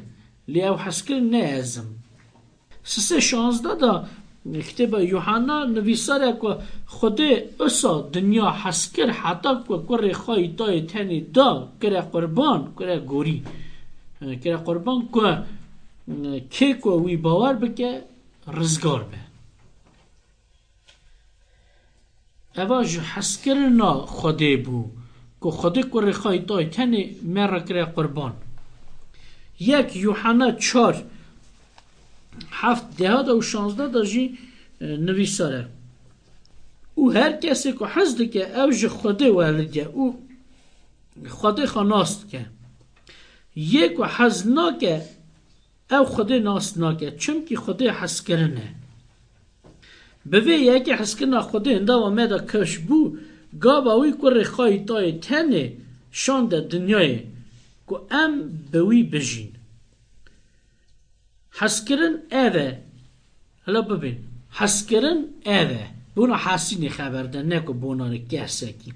Lê ew hezkirin ne ez im. Sisê şazdeh de kitêba Yuhanna nivîsar e ku Xwedê usa dinya hez kir heta ku kurê xwe yî tayê tenê da, kire qurban, kire gorî, e, kire qurban ku, e, kê ku wî bawer bike, rizgar be. Eva ji hezkirina Xwedê bû, ku Xwedê kurê xwe yî tayê tenê me re kire qurban. Yek Yuhanna çar, heft, deha de û şazdeh de jî, e, nivîsar e. Û her kesê ku hez dike, ew ji Xwedê welid e û Xwedê xwe nas dike. Yê ku hez nake, ew Xwedê nas nake, çimkî Xwedê hezkirin e. Bi vê yekê hezkirina Xwedê hindava me de kifş bû, gava wî kurê xwe yî tayê tenê şande dinyayê ku em bi wî bijîn. Hezkirin ev e. Hela bibîn. Hezkirin ev e. Bona hasînê xeber de, ne ku bona kesekî.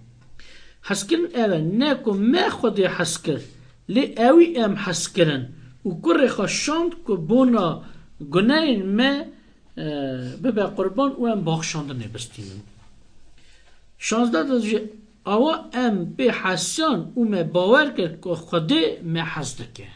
Hezkirin ev e, ne ku me Xwedê hez kir, lê ewî em hez kirin û kurê xwe şand ku bona gunehên me, e, bibe qurban û em baxşandinê bistînin. Şazdeh de jî awa em pê hesiyan û me bawer kir ku Xwedê me hez dike.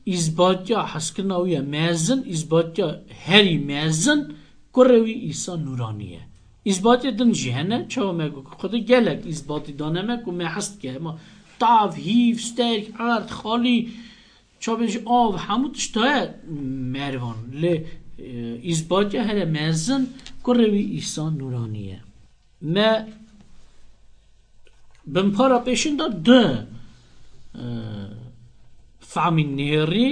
Îzbatiya hezkirina wî ye mezin, îzbatiya herî mezin kurê wî Îsa Nûranî ye. Îzbatiyê din jî hene, çawa me got ku Xwedê gelek îzbatî dane me ku me hez dike. Hema tav, hîv, sterk, erd, xalî, çavên ji av, hemû tişt daye merivan. Lê, e, îzbatiya here mezin kurê wî Îsa Nûranî ye. Me binpara pêşin de du, e, fehmî nêrî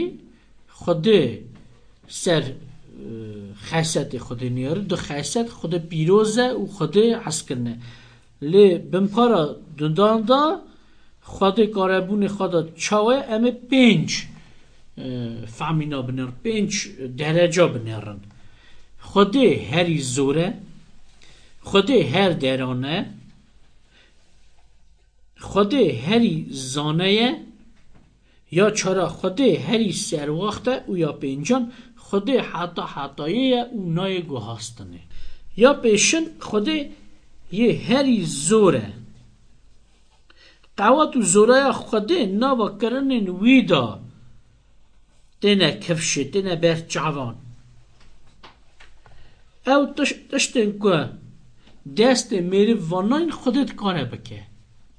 Xwedê ser, e, xesetê Xwedê nêrî, du xeset Xwedê pîroz e û Xwedê hezkirin e. Lê binpara dundan de Xwedê karebûnê xwe de çawa ye? Em ê pênc, e, fehmîna binêrin, pênc dereca binêrin. Xwedê herî zor e, Xwedê her deran e, Xwedê herî zane ye, ya çara Xwedê herî serwaxt e û ya pêncan Xwedê heta hetayê ye û nayê guhastinê. Ya pêşin Xwedê yê herî zor e. Qewet û zoraya Xwedê nava kirinên wî de têne kifşê, têne ber çavan. Ew tiş-, tiştên ku destê mêriv van nayên Xwedê dikare bike.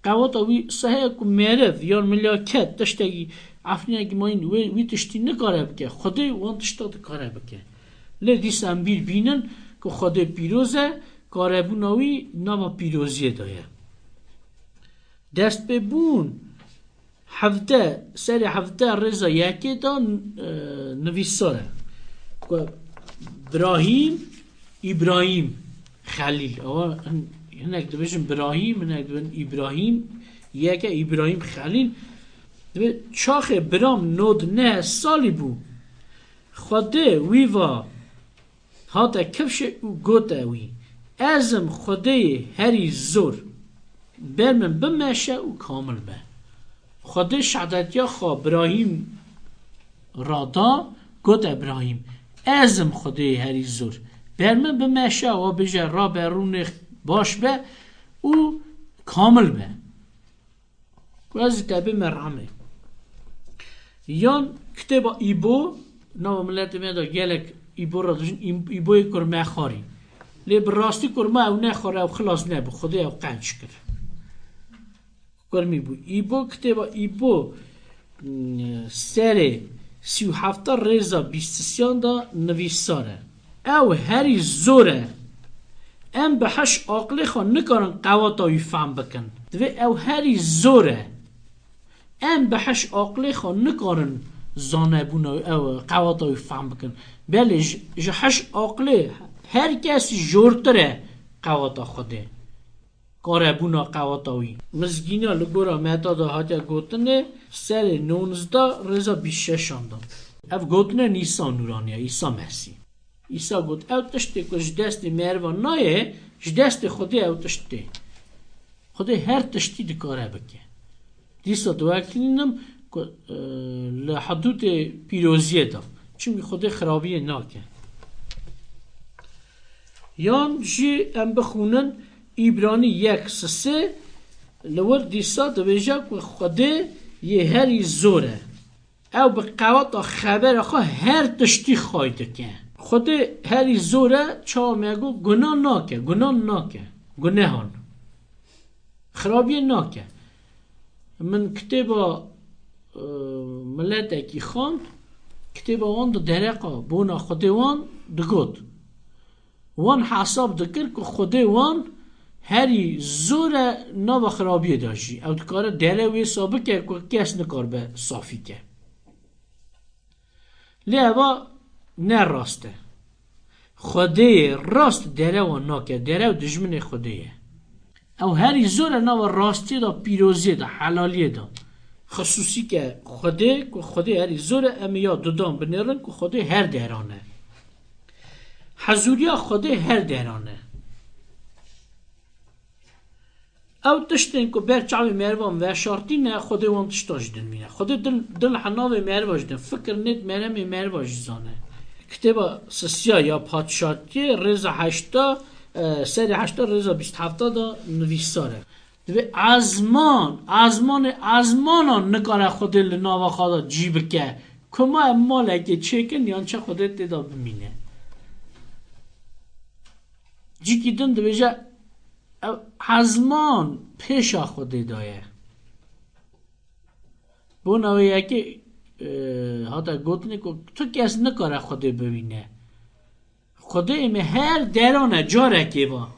Qeweta wî seheye ku mêriv yan milyaket tiştekî, efrînekî mayîn wê, wî tiştî nikare bike. Xwedê wan tişta dikare bike. Lê dîsa em bîr bînin ku Xwedê pîroz e, karebûna wî nava pîroziyê de ye. Destpêbûn hevdeh, serê hevdeh rêza yekê de, e, nivîsar e ku Birahîm, Îbrahîm Xelîl, ewa hin-, hinek dibêjin Birahîm, hinek dibin Îbrahîm, yeke Îbrahîm Xelîl, dibê çaxê Biram nod neh salî bû, Xwedê wî va, hate kifşê û gote wî, Ez im Xwedêyê herî zor. Ber min bimeşe û kamil be. Xwedê şehadetiya xwe Birahîm ra da, got, Ebrahîm, ez im Xwedê herî zor. Ber min bimeşe, wa bêje, rabe, rûnê baş be û kamil be. Ku ez ji te bime rehmê. Yan kitêba Îbo, nava miletê me de gelek Îbo re dijin, Îm-, Îboyê kurmexwarî. Lê bi rastî kurma ew nexwar, ew xilas nebû. Xwedê ew qenc kir. Kurmî bû. Îbo, kitêba Îbo, m, serê sî û hefta rêza bîst û sêyan de nivîsar e. Ew herî zor e. Em bi heş aqilê xwe nikarin qewata wî fehm bikin. Divê ew herî zor e. Em bi heş aqilê xwe nikarin zanebûna ew qewata wî fehm bikin. Belê ji, ji heş aqilê her kesî jortir e qewata Xwedê. Karebûna qewata wî. Mizgîna li gora Meta de hatiye gotinê, serê nonzda rêza bîst şeşan de. Ev gotinê Nîsa Nûranî ye, Îsa Mesîh. Îsa got, ew tiştê ku ji destê meriva nayê, ji destê Xwedê ew tişt tê. Xwedê her tiştî dikare bike. Dîsa diwekînim ku, e, li hidûdê pîroziyê de. Çimkî Xwedê xirabiyê nake. Yan jî em bixwînin Îbranî yek sisê, li wir dîsa dibêje ku Xwedê yê herî zor e. Ew bi qeweta xebera xwe her tiştî xay dike. Xwedê herî zor e, çawa me got, guna nake, gunan nake, gunehan. Xirabiyê nake. Min kitêba, e, miletekî xwend, kitêba wan di dereqa bona Xwedê wan digot. Wan hesab dikir ku Xwedê wan herî zor e nava xirabiyê de jî. Ew dikare dere wêsa bike ku kes nikaribe safî ke. Lê eva ne rast e. Xwedê yê rast dere wan nake. Dere ew dijminê Xwedê ye. Ew herî zor e nava rastiyê de, pîroziyê de, helaliyê de. Xisûsî ke Xwedê, ku Xwedê herî zor e, em ê ya dudan binêrin ku Xwedê her deran e. Hezûriya Xwedê her deran e. Ew tiştên ku ber çavê merivan veşartî ne, Xwedê wan tiştan ji din mîne. Xwedê dil, dil henavê meriva ji din, fikir nêt meremê meriva jî zane. Kitêba Sisiya ya Padşatiyê rêza heşta, e, serê heşta rêza bîst hefta de nivîsar e. Divê ezman, ezmanê ezmanan nikare Xwedê li nava xwe de cî bike. Kuma em malekê çêkin yan çi Xwedê tê de bimîne. Cîkî din dibêje, ev ezman pêşa Xwedê de ye. Bona wê yekê, e, hate gotinê ku tu kes nikare Xwedê bibîne. Xwedê me her deran e, carekê va.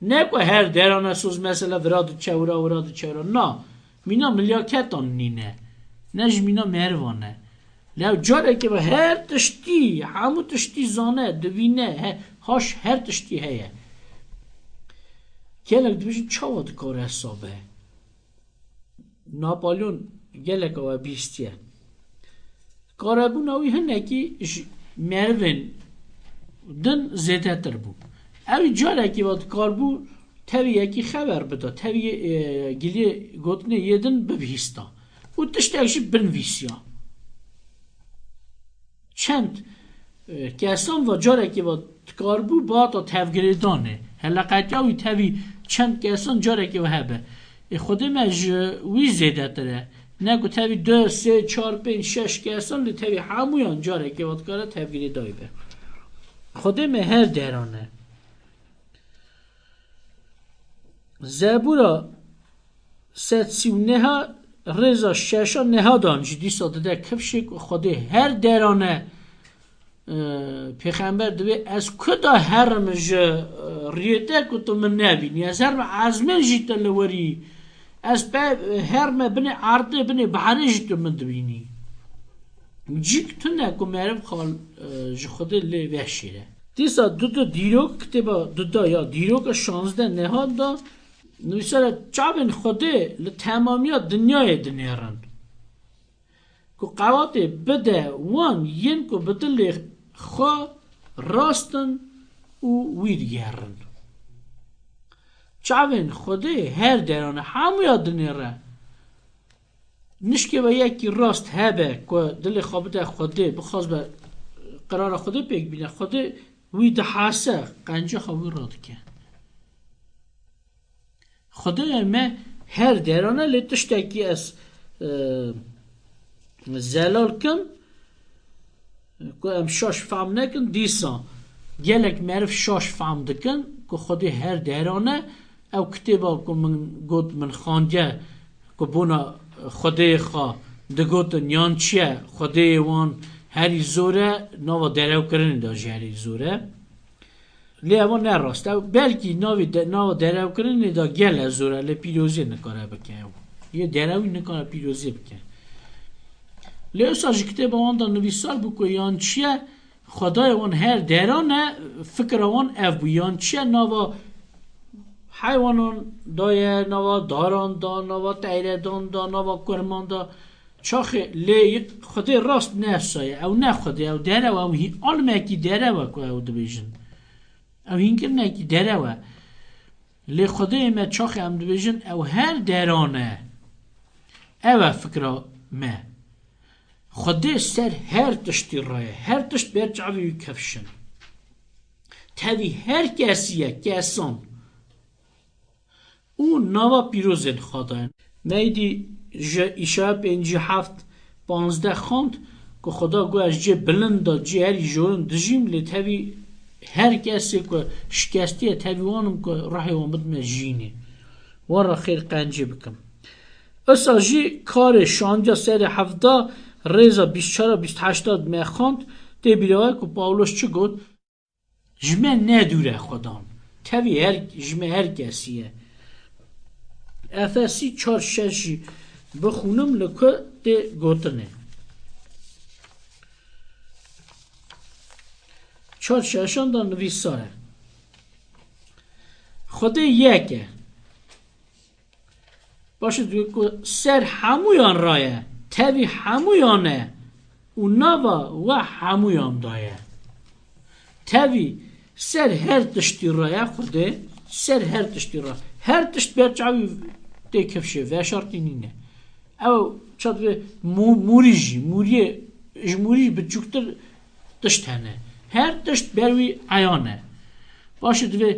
Ne ku her deran e soz mesela vira diçe wira, wira diçe wira. Na, mîna milyaketan nîne. Ne ji mîna merivan e. Lê ew carekê va her tiştî, hemû tiştî zane, dibîne, he, haş her tiştî heye. Gelek dibêjin çawa dikare hesab e? Napolyon geleka we bîstiye. Karebûna wî hinekî ji merivên din zêdetir bû. Ew carekî ve dikarbû tevî yekî xeber bida, tevî, e, giliyê gotinê yê din bibihîsta û tiştek jî binivîsiya. Çend, e, kesan ve carekê ve dikaribû bihata tevgirêdanê. Heleqetiya wî tevî çend kesan carekê ve hebe. Ê Xwedê me ji wî zêdetir e. Ne ku tevî du, sê, çar, pênc, şeş kesan lê tevî hemûyan carekê ve dikare tevgirêdayî be. Xwedê me her deran e. Zebûra sed sî û neha rêza şeşa nehadan jî dîsa dide kifşê ku Xwedê her deran e, e, pêxember divê ez ku da herim ji, e, riyê te ku tu min nebînî. Ez herim ezmên jî te li werî. Ez pe herme binê erdê, binê behrê jî tu min dibînî. Cîk tune ku meriv xal, e, ji Xwedê lê veşêre. Dîsa Dudu Dîrok, kitêba Duda ya Dîroka şazdeh neha da nivîsar e, çavên Xwedê li temamiya dinyayê dinêrin. Ku qewatê bide wan yên ku bi dilê xwe rast in û wî digerin. Çavên Xwedê her deran e, hemûya dinêre. Nişkê ve yekî rast hebe ku dilê xwe bide Xwedê, bixwaz be qirara Xwedê pêk bîne, Xwedê wî dihase, qenca xwe wî radike. Xwedayê me her deran e, lê tiştekî ez, e, zelal kim, ku em şaş fehm nekin, dîsa gelek meriv şaş fehm dikin ku Xwedê her deran e. Ew kitêba ku min got, min xandiye, ku bona Xwedê xwe digotin yan çi ye, Xwedê wan herî zor e, nava derewkirinê de jî herî zor e. Lê ewa ne rast e. Belkî navê de, nava derewkirinê de gele zor e, lê pîroziyê nikare bike ew. Yê derewî nikare pîroziyê bike. Lê wisa ji kitêba wan de nivîsar bû ku yan çi ye, Xwedayê wan her deran e, fikra wan ev bû. Yan çi ye, nava heywanan da ye, nava daran da, nava teyredan da, nava kurman da. Çaxê lê Xwedê rast ne wisa ye. Ew ne Xwedê, ew derew e, ew hî-, almekî derew e ku ew dibêjin. Ew hînkirinekî derew e. Lê Xwedê me çaxê em dibêjin, ew her deran e. Ev e fikra me. Xwedê ser her tiştî re ye. Her tişt ber çavê wî kifşin. Tevî her kesî ye, kesan. Û nava pîrozên xwe dayin. Me êdî ji Îşaya pêncî heft, panzdeh xwend ku Xweda got, ez cê bilind de, cê herî jorin dijîm, lê tevî her kesê ku şikestî ye, tevî wan im ku ruhê wan bidime jînê. Wan re xêr qencî bikim. Wisa jî karê şandiya serê hevda, rêza bîst çar a bîst heşt a me xwend, tê bîra we ku Pawlos çi got? Ji me ne dûr e Xwedan. Tevî her, ji me her kesî ye. Efesî çar şeş jî bixûnim li ku tê gotinê. Çar şeşan de nivîsar e. Xwedê yek e. Baş e, dibê ku ser hemûyan re ye, tevî hemûyan e û nava we hemûyan de ye. Tevî ser her tiştî re ye Xwedê, ser her tiştî re. Her tişt ber çavî tê kifşê, veşartî nîne. Ew ça dibê mû-, mûrî jî, mûriyê, ji mûrî jî biçûktir tişt hene. Her tişt ber wî eyan e. Baş e, divê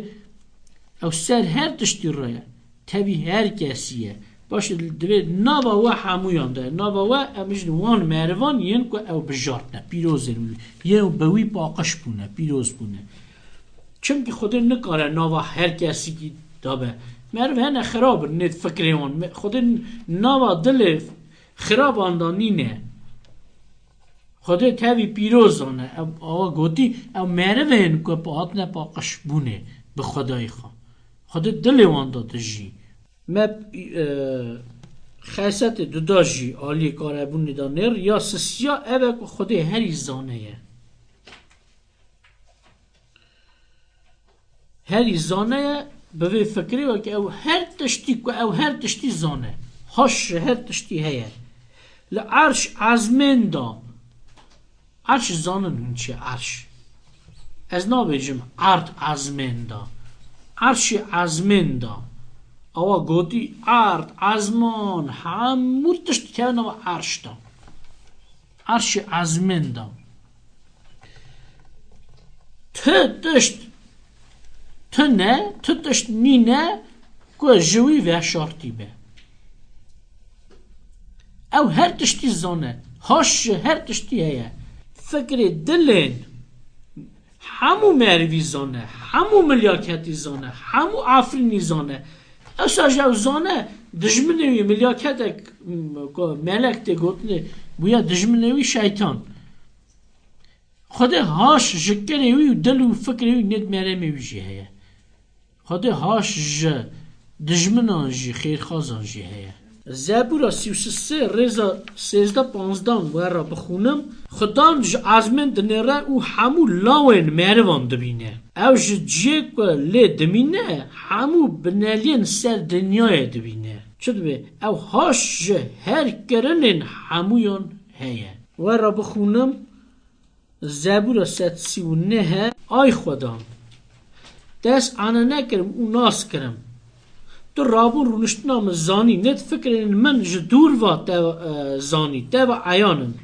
ew ser her tiştî re ye. Tevî her kesî ye. Baş e, divê nava we hemûyan de. Nava we em bijin wan merivan yên ku ew bijartine. Pîrozên wî. Yên bi wî paqij bûne, pîroz bûne. Çimkî Xwedê nikare nava her kesikî dabe. Meriv hene xirab in, nê fikrê wan. Me-, Xwedê nava dilê xiraban da nîne. Xwedê tevî pîroz zane. Ew awa gotî, ew merivên ku pa-, hatine paqij bûnê bi Xwedayê xwe. Xwedê dilê wan de dijî. Me, e, xesetê duda jî aliyê karebûnê de nêr ya sisiya ev e ku Xwedê herî zane ye. Herî zane ye, bi vê fikrê weke ew her tiştî ku ew her tiştî zane. Haş ji her tiştî heye. Li erş ezmên de. Erş zanin hûn çi ye erş? Ez nabêjim erd ezmên de. Erşê ezmên de. Awa gotî erd, ezman, hemû tişt dikeve nava erş de. Erşê ezmên de. Tu tişt tune, tu tişt nîne ku ji wî veşartî be. Ew her tiştî zane. Haş ji her tiştî heye. Fikrê dilên hemû merivî zane, hemû milyaketî zane, hemû efrînî zane. Ewsa ji ew zane, dijminê wî milyaketek, m-, ku melek tê gotinê, bûye dijminê wî şeytan. Xwedê haş ji kirê wî û dil û fikrê wî nêt meremê wî jî heye. Xwedê haş ji dijminan jî, xêrxwazan jî heye. Zebûra sî û sê rêza sêzdeh panzdan we re bixûnim. Xudan ji ezmên dinêre û hemû lawên merivan dibîne. Ew ji ciyê ku lê dimîne, hemû bineliyên ser dinyayê dibîne. Çi dibê? Ew haş ji her kirinên hemûyan heye. We re bixûnim. Zebûra sed sî û neh e. Ay Xwedan, dest ane nekirim û nas kirim. Tu rabûn rûniştina min zanî, nêt fikrên min ji dûr va te, e, zanî, te ve eyan in.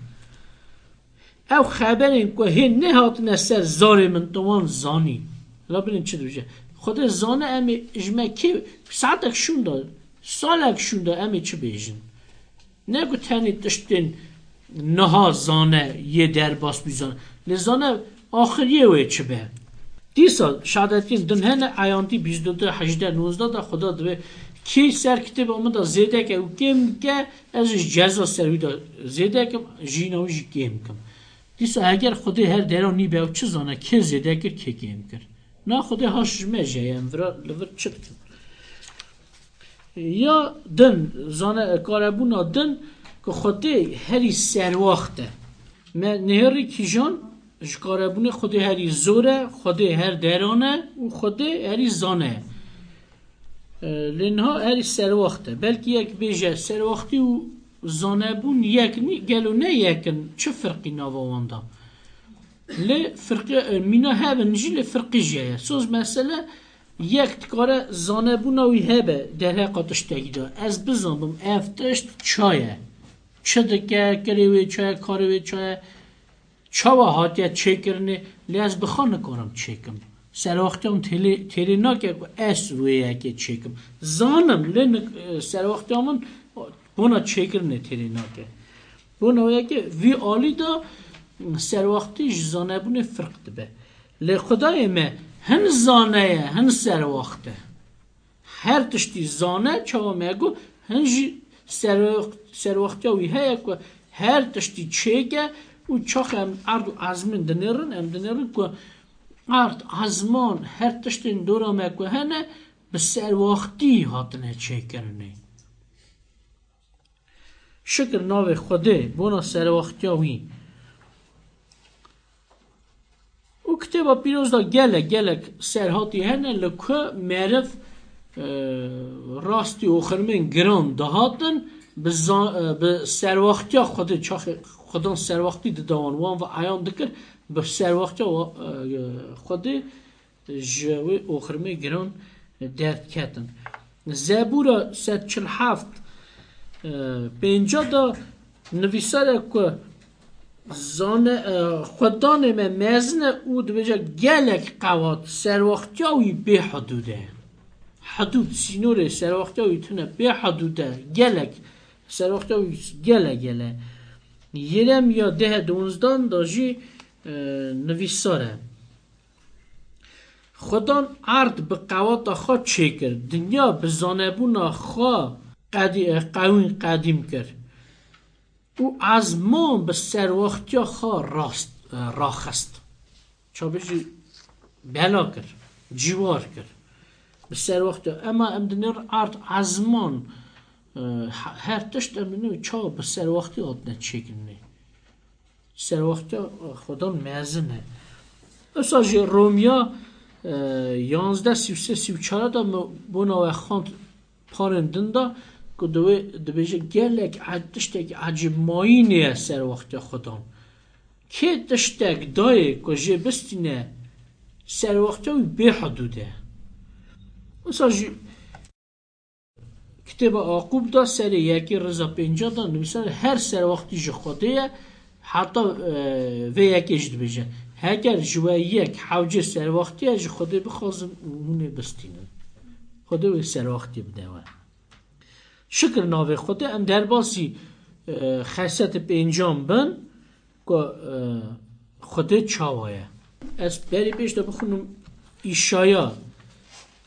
Ew xeberên ku hê nehatine ser zarê min, tu wan zanî. La bilin çi dibêje. Xwedê zane em ê ji me kê, saetek şûnda, salek şûnda em ê çi bêjin. Ne ku tenê tiştên niha zane yê derbas bî zane. Lê zane axiriyê wê çi be. Dîsa şadetiyên din hene, Eyantî bîst û du hejdeh nozde de Xuda divê kî ser kitêba min de zêde ke û kêm ke, ez ji ceza ser wî de zêde kim, jîna wî jî kêm kim. Dîsa heger Xwedê her deran nîbe ew çi zane kê zêde kir, kê kêm kir. Na Xwedê haş ji me jê ye, em vira li vir çi dikin? Ya din, zane, karebûna din ku Xwedê herî serwaxt e. Me nihêrî kîjan ji karebûnê Xwedê herî zor e, Xwedê her deran e û Xwedê herî zane ye. E, lê niha herî serwaxt e. Belkî yek bêje serwaxtî û zanebûn yek nî, gelo ne yek in, çi firqî nava wan de? Lê firqe, e, mîna hebin jî lê firqî jî heye. Soz mesele yek dikare zanebûna wî hebe derheqa tiştekî de. Ez bizanbim ev tişt ça ye. Çi dike, kirê wê ça ye, karê wê ça ye, çawa hatiye çêkirinê, lê ez bi xwe nikarim çêkim. Serwaxtiyan têlê-, têrê nake ku ez wê yekê çêkim. Zanim, lê nik-, e, serwaxtiya min bona çêkirinê têrê nake. Bona wê yekê vî alî de serwaxtî ji zanebûnê firq dibe. Lê Xwedayê me hin zane ye, hin serwaxt e. Her tiştî zane, çawa me got, hin jî serwext-, serwextiya wî heye ku her tiştî çêke û çax em erd û ezmên dinêrin, em dinêrin ku erd, ezman, her tiştên dora me ku hene, bi serwaxtî hatine çêkirinê. Şikir navê Xwedê, bona serwaxtiya wî. Û kitêba pîroz de gelek, gelek serhatî hene li ku meriv, e, rastî oxirmên giran dihatin, bi za-, e, bi serwaxtiya Xwedê, çaxê Xudan serwaxtî dida wan, wan ve eyan dikir, bi serwaxtiya wa-, e, Xwedê ji wê oxirmê giran derdiketin. Zebûra sed çil heft, e, pênca de nivîsar e ku zane, e, Xwedanê me mezin e û dibêje gelek qewat, serwaxtiya wî bêhidûd e. Hidûd, sînorê serwaxtiya wî tune bêhidûd e, gelek, serwaxtiya wî gele gele. Yeremiya deh donzdan de jî, e, nivîsar e. Xudan erd bi qewata xwe çêkir, dinya bi zanebûna xwe qedî-, qewîn qedîm kir û ezman bi serwaxtiya xwe rast, raxist. Çabêjî bela kir, cîwar kir. Bi serwaxtiya, ema em dinêr erd, ezman, e, he-, her tişt em dinêr çawa bi serwaxtî hatine çêkirinê. Serwextiya Xudan mezin e. Wisa jî Romiya, e, yanzdeh sî û sê sî û çar de min bona we xwend parên din de ku di wê dibêje gelek e-, tiştek ecêbmayînê ye serwextiya Xudan. Kê tiştek dayê ku jê bistîne serwextiya wî bêhidûd e. Wisa jî Kitêba Aqûb de serê yekê rêza pênca de nivîsar, her serwaxtî ji Xwedê ye, heta, e, vê yekê jî dibêje, heger ji we yek hewcê serwaxtî ye, ji Xwedê bixwazin û hûn ê bistînin. Xwedê wê serwaxtî bide we. Şikir navê Xwedê, em derbasî, e, xesetê pêncan bin. Ku, e, Xwedê çawa ye? Ez berî pêş de bixwînim Îşaya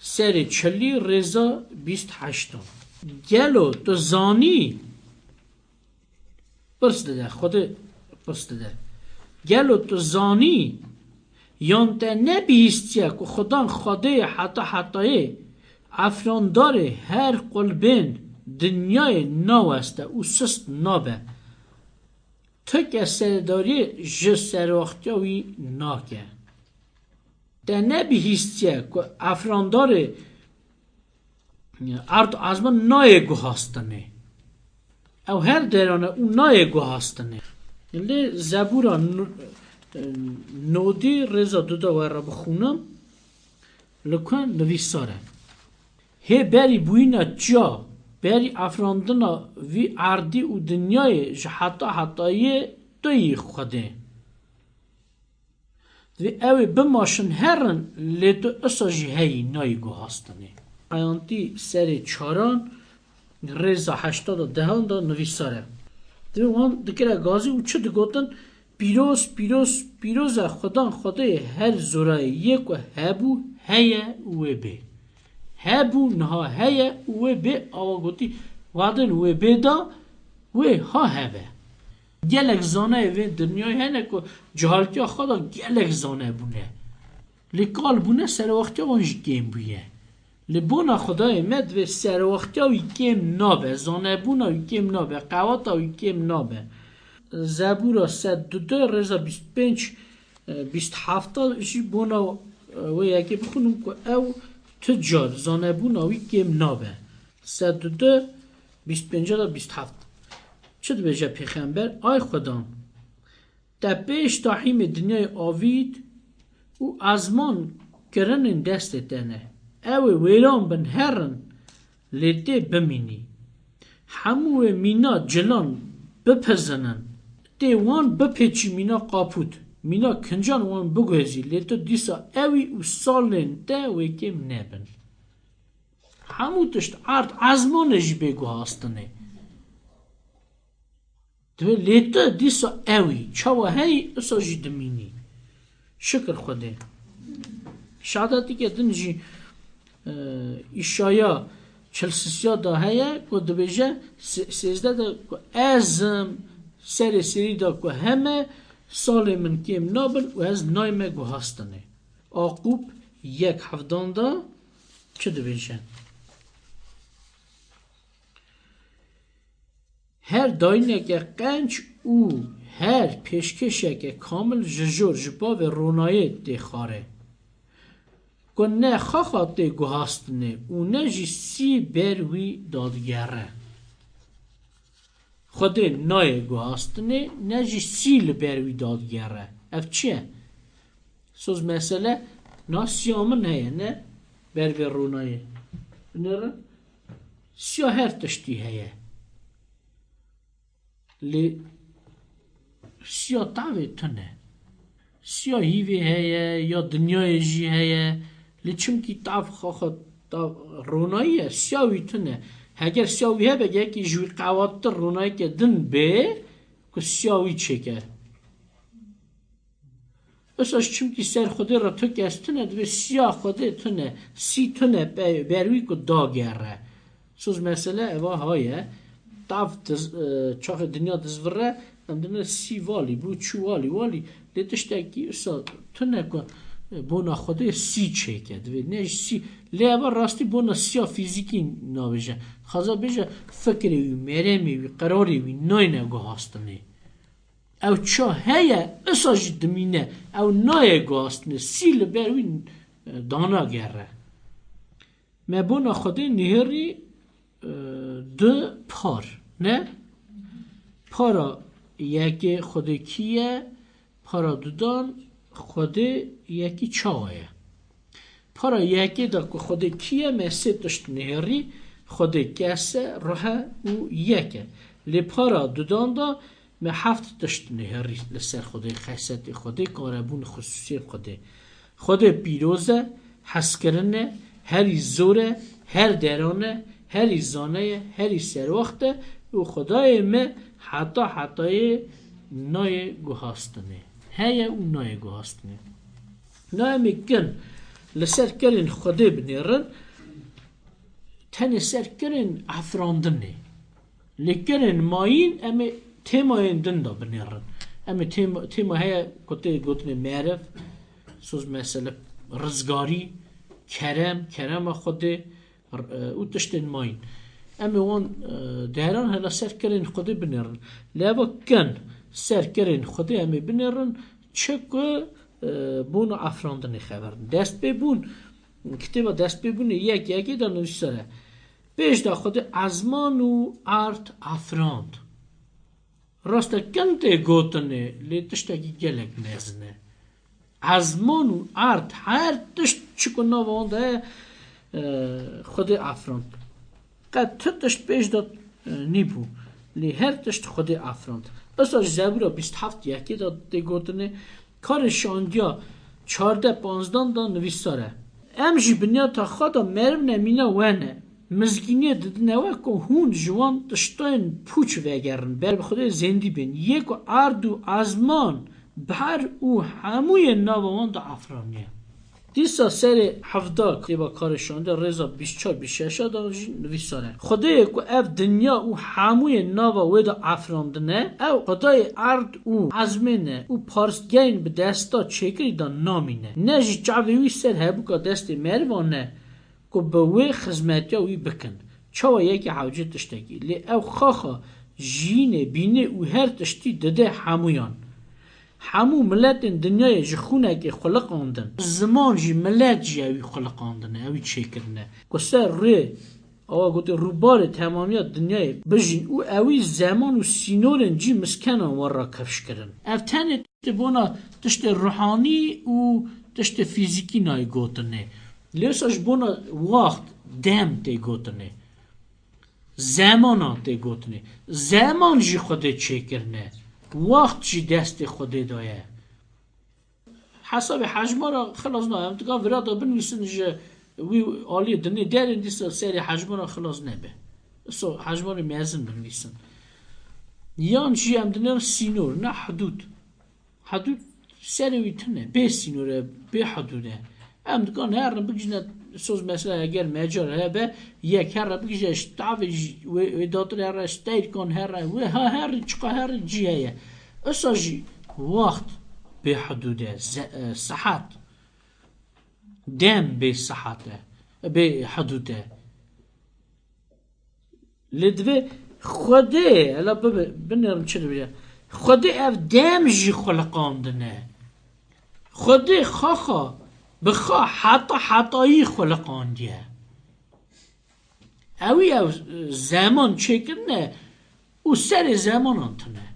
serê çilî rêza bîst heşt. Gelo tu zanî? Pirs dide, Xwedê pirs dide. Gelo tu zanî? Yan te nebihîstiye ku Xudan Xwedê heta hetayê, efrandarê her qulbên dinyayê naweste û sist nabe? Tu kesedariyê ji serwaxtiya wî nake. Te nebihîstiye ku efrandarê erd û ezman nayê guhastinê. Ew her derane û nayê guhastinê. Lê Zebûra nu-, nodî rêza du de we re bixwînim. Li ku nivîsar e. Hê berî bûyîna çiya, berî afirandina vî erdî û dinyayê ji heta hetayê tu yî Xwedê. Divê ew ê bimaşin herin, lê tu isa jî heyî nayî guhastinê. Qeyantî serê çaran, rêza heşta da dehan da nivîsar e. Divê wan dikire gazî û çi digotin? Pîroz, pîroz, pîroz e Xudan Xwedê her zorayê yê ku hebû, heye û wê bê. Hebû, niha heye û wê bê, awa gotî, wadin wê bê da, wê ha hebe. Gelek zanayê vê dinyayê hene ku cehaltiya xwe da gelek zane bûne. Lê kal bûne serwextiya wan jî kêm bûye. Li bona Xwedayê me divê serwextiya wî kêm nabe, zanebûna wî kêm nabe, qeweta wî kêm nabe. Zebûra sed du de rêza bîst pênc, e, bîst heft jî bona, e, wê yekê bixwînim ku ew tu car zanebûna wî kêm nabe. Sed du de, bîst pênc da bîst heft. Çi dibêje pêxember? Ay Xudan, te pêş da hîmê dinyayê avît û ezman kirinên destê te ne. Ew ê wêran bin herin, lê tê bimînî. Hemû wê mîna cilan bipizinin. Tê wan bipêçî mîna qapût, mîna kincan wan biguhezî, lê tu dîsa ewî û salên te wê kêm nebin. Hemû tişt erd ezmanê jî bê guhastinê. Divê lê tu dîsa ewî, çawa heyî, isa jî dimînî. Şikir Xwedê. Şehadetîke din jî, e, Îşaya çil sisiya da heye ku dibêje, se-, sêzdeh de ku ez im, serê serî da ku heme salê min kêm nabin û ez nayme guhastinê. Aqûb yek hevdan da çi dibêje? Her dayîneke qenc û her pêşkêşeke kamil ji jor ji bavê ronayê tê xwarê. Ku ne xaxa tê guhastinê û ne jî sî ber wî dadigere. Xwedê nayê guhastinê, ne jî sî li ber wî dadigere. Ev çi ye? Soz mesele, na siya min heye, ne ber vê ronayê. Binêrin, siya her tiştî heye. Lê siya tavê tune. Siya hîvê heye, ya dinyayê jî heye. Lê çimkî tav xaxa tav ronayî ye, siya wî tune. Heger siya wî hebe, yekî ji wî qewattir ronayeke din bê, ku siya wî çêke. Isa ji çimkî ser Xwedê re tu kes tune, divê siya Xwedê tune, sî tune pe-, ber wî ku dagere. Soz mesele eva ha ye. Tav diz-, e, çaxê dinya dizvire, em dine sî valî bû, çû walî, walî. Lê tiştekî isa tune ku, e, bona Xwedê sî çêke. Divê ne ji sî. Lê eva rastî bona siya fîzîkî nabêje. Xaza bêje fikrê wî, meremê wî, qerarê wî nayne guhastinê. Ew ça heye, isa jî dimîne. Ew nayê guhastinê. Sî li ber wî, e, danagere. Me bona Xwedê nihêrî, e, du par, ne? Para yekê Xwedê kî ye? Para dudan Xwedê yekî çawa ye? Para yekê de ku Xwedê kî ye, me sê tişt nihêrî, Xwedê kes e, ruh e û yek e. Lê para dudan de me heft tişt nihêrî li ser Xwedê, xesetê Xwedê, karebûn, xisûsiyên Xwedê. Xwedê pîroz e, hezkirin e, herî zor e, her deran e, herî zane ye, herî serwext e û Xwedayê me heta hetayê nayê guhastinê. Heye û nayê guhastinê. Na em ê kin li ser kirên Xwedê binêrin, tenê ser kirên afirandinê. Lê kirên mayîn em ê têmayên din de binêrin. Em ê têma, têma heye ku tê gotinê meriv, soz mesele, rizgarî, kerem, kerema Xwedê, r-, e, û tiştên mayîn. Em ê wan, e, deran hela ser kirên Xwedê binêrin. Lê eva kin ser kirên Xwedê em ê binêrin, çi ku, e, bona afirandinê xeber din. Destpêbûn, kitêba Destpêbûnê yek yekê de nivîsar e. Pêş de Xwedê ezman û erd afirand. Rast e, kin tê gotinê, lê tiştekî gelek mezin e. Ezman û erd, her tişt çi ku nava wan de heye, e, Xwedê afirand. Qet ti tişt pêş de, e, nîbû. Lê her tişt Xwedê afirand. Esa ji Zebûra bîst heft yekê de tê gotinê, karê şandiya çardeh panzdan de nivîsar e. Em jî binyata xwe de meriv ne mîna we ne. Mizgîniyê didine we ku hûn ji wan tiştên pûç vegerin, ber bi Xwedê zêndî bên. Yê ku erd û ezman, behr û hemûyê nava wan de afiraniye. Dîsa serê hevda kitêba Karê Şandê rêza bîst çar bîst şeş de jî nivîsar e. Xwedêyê ku ev dinya û hemûyê nava wê de afirandine, ew Xwedayê erd û ezmên e û parstgehên bi desta çêkirî de namîne. Ne jî çavê wî ser hebûka destê merivan e ku bi wê xizmetiya wî bikin. Çawa yekî hewcê tiştekî? Lê ew xaxa jiyînê, bînê û her tiştî dide hemûyan. Hemû miletên dinyayê ji xûnekê xuliqandin. Ziman jî, milet jî ewî xuliqandine, ewî çêkirine. Ku ser rê, awa gotê, rûbarê temamiya dinyayê bijîn û ewî zeman û sînorên cî miskenan wan ra kifş kirin. Ev tenê tê bona tiştê ruhanî û tiştê fîzîkî nayê gotinê. Lê wisa ji bona waxt, dem tê gotinê. Zemana tê gotinê. Zeman jî Xwedê çêkirine. Waxt jî destê Xwedê de ye. Hesabê hejmara xilas nabe. Em dika vira da binivîsin ji wî aliyê dinê derin dîsa serê hejmara xilas nebe. So hejmarê mezin binivîsin. Yan jî em dinêrin sînor, ne hudûd. Hudûd serê wî tune, bê sînor e, bê hudûd e. Em dikan herin bigihîjine soz mesela eger mecal hebe, yek here bigihîje ji tavê jî wê, wê datir here, ji teyrikan here, wê ha herî çiqa herî cî heye. Isa jî waxt bê hudûd e, ze-, e, sihet. Dem bê sihet e, bê hudûd e. Lê divê Xwedê, hela bibe, binêrim çi dibêje. Xwedê ev dem jî xuliqandine. Xwedê xaxa bi xa heta hetayî xuliqandiye. Ewî ev zeman çêkirine û serê zemanan tune.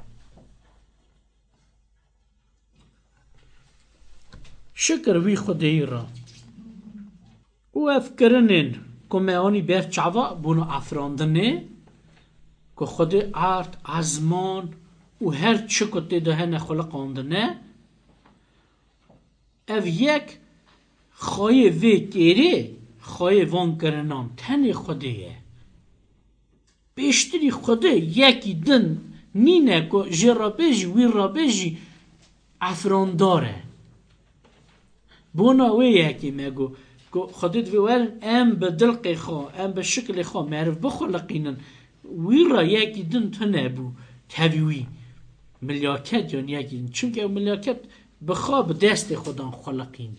Şikir wî Xwedêyî re. Û ev kirinên ku me anî ber çava bûne afirandinê, ku Xwedê erd, ezman û her çi ku tê de hene xuliqandine, ev yek xayê vê kêrê, xayê van kirinan tenê Xwedê ye. Pêştirî Xwedê yekî din nîne ku jê re bêjî, wî re bêjî efirandar e. Bona wê yekê me got, ku Xwedê divê werin em bi dilqê xwe, em bi şikilê xwe meriv bixuliqînin. Wî re yekî din tune bû tevî wî milyaket yan yekî din. Çimkî ew milyaket bi xwe bi destê xwe dan xuliqîn.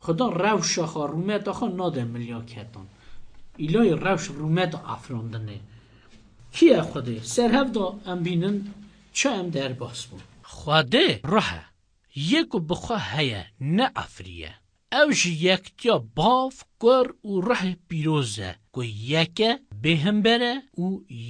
Xuda rewşa xwe, rûmeta xwe nade milyaketan. Îlayê rewş rûmet afirandinê. Kî ye Xwedê? Ser hev de em bînin, çi em derbas bûn. Xwedê ruh e. Yê ku bi xwe heye, neafiriye. Ew ji yektiya Bav, Kur û Ruhê Pîroz e, ku yek e, bêhember e û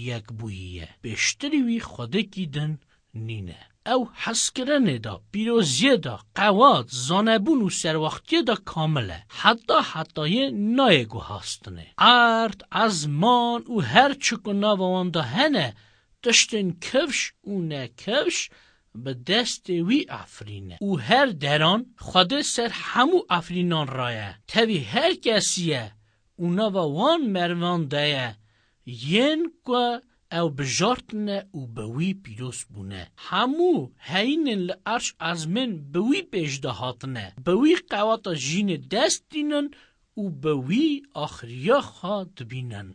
yekbûyî ye. Pêştirî wî Xwedêkî din nîne. Ew hezkirinê de, pîroziyê de, qewat, zanebûn û serwextiyê de kamil e. Heta hetayê nayê guhastinê. Erd, ezman û her çi ku nava wan de hene, tiştên kifş û nekifş bi destê wî afirîne. Û her deran Xwedê ser hemû afirînan re ye. Tevî her kesî ye û nava wan merivan de ye, yên ku ew bijartine û bi wî pîroz bûne. Hemû heyînên li erş ezmên bi wî pêş de hatine. Bi wî qewata jînê dest dînin û bi wî axiriya xwe dibînin.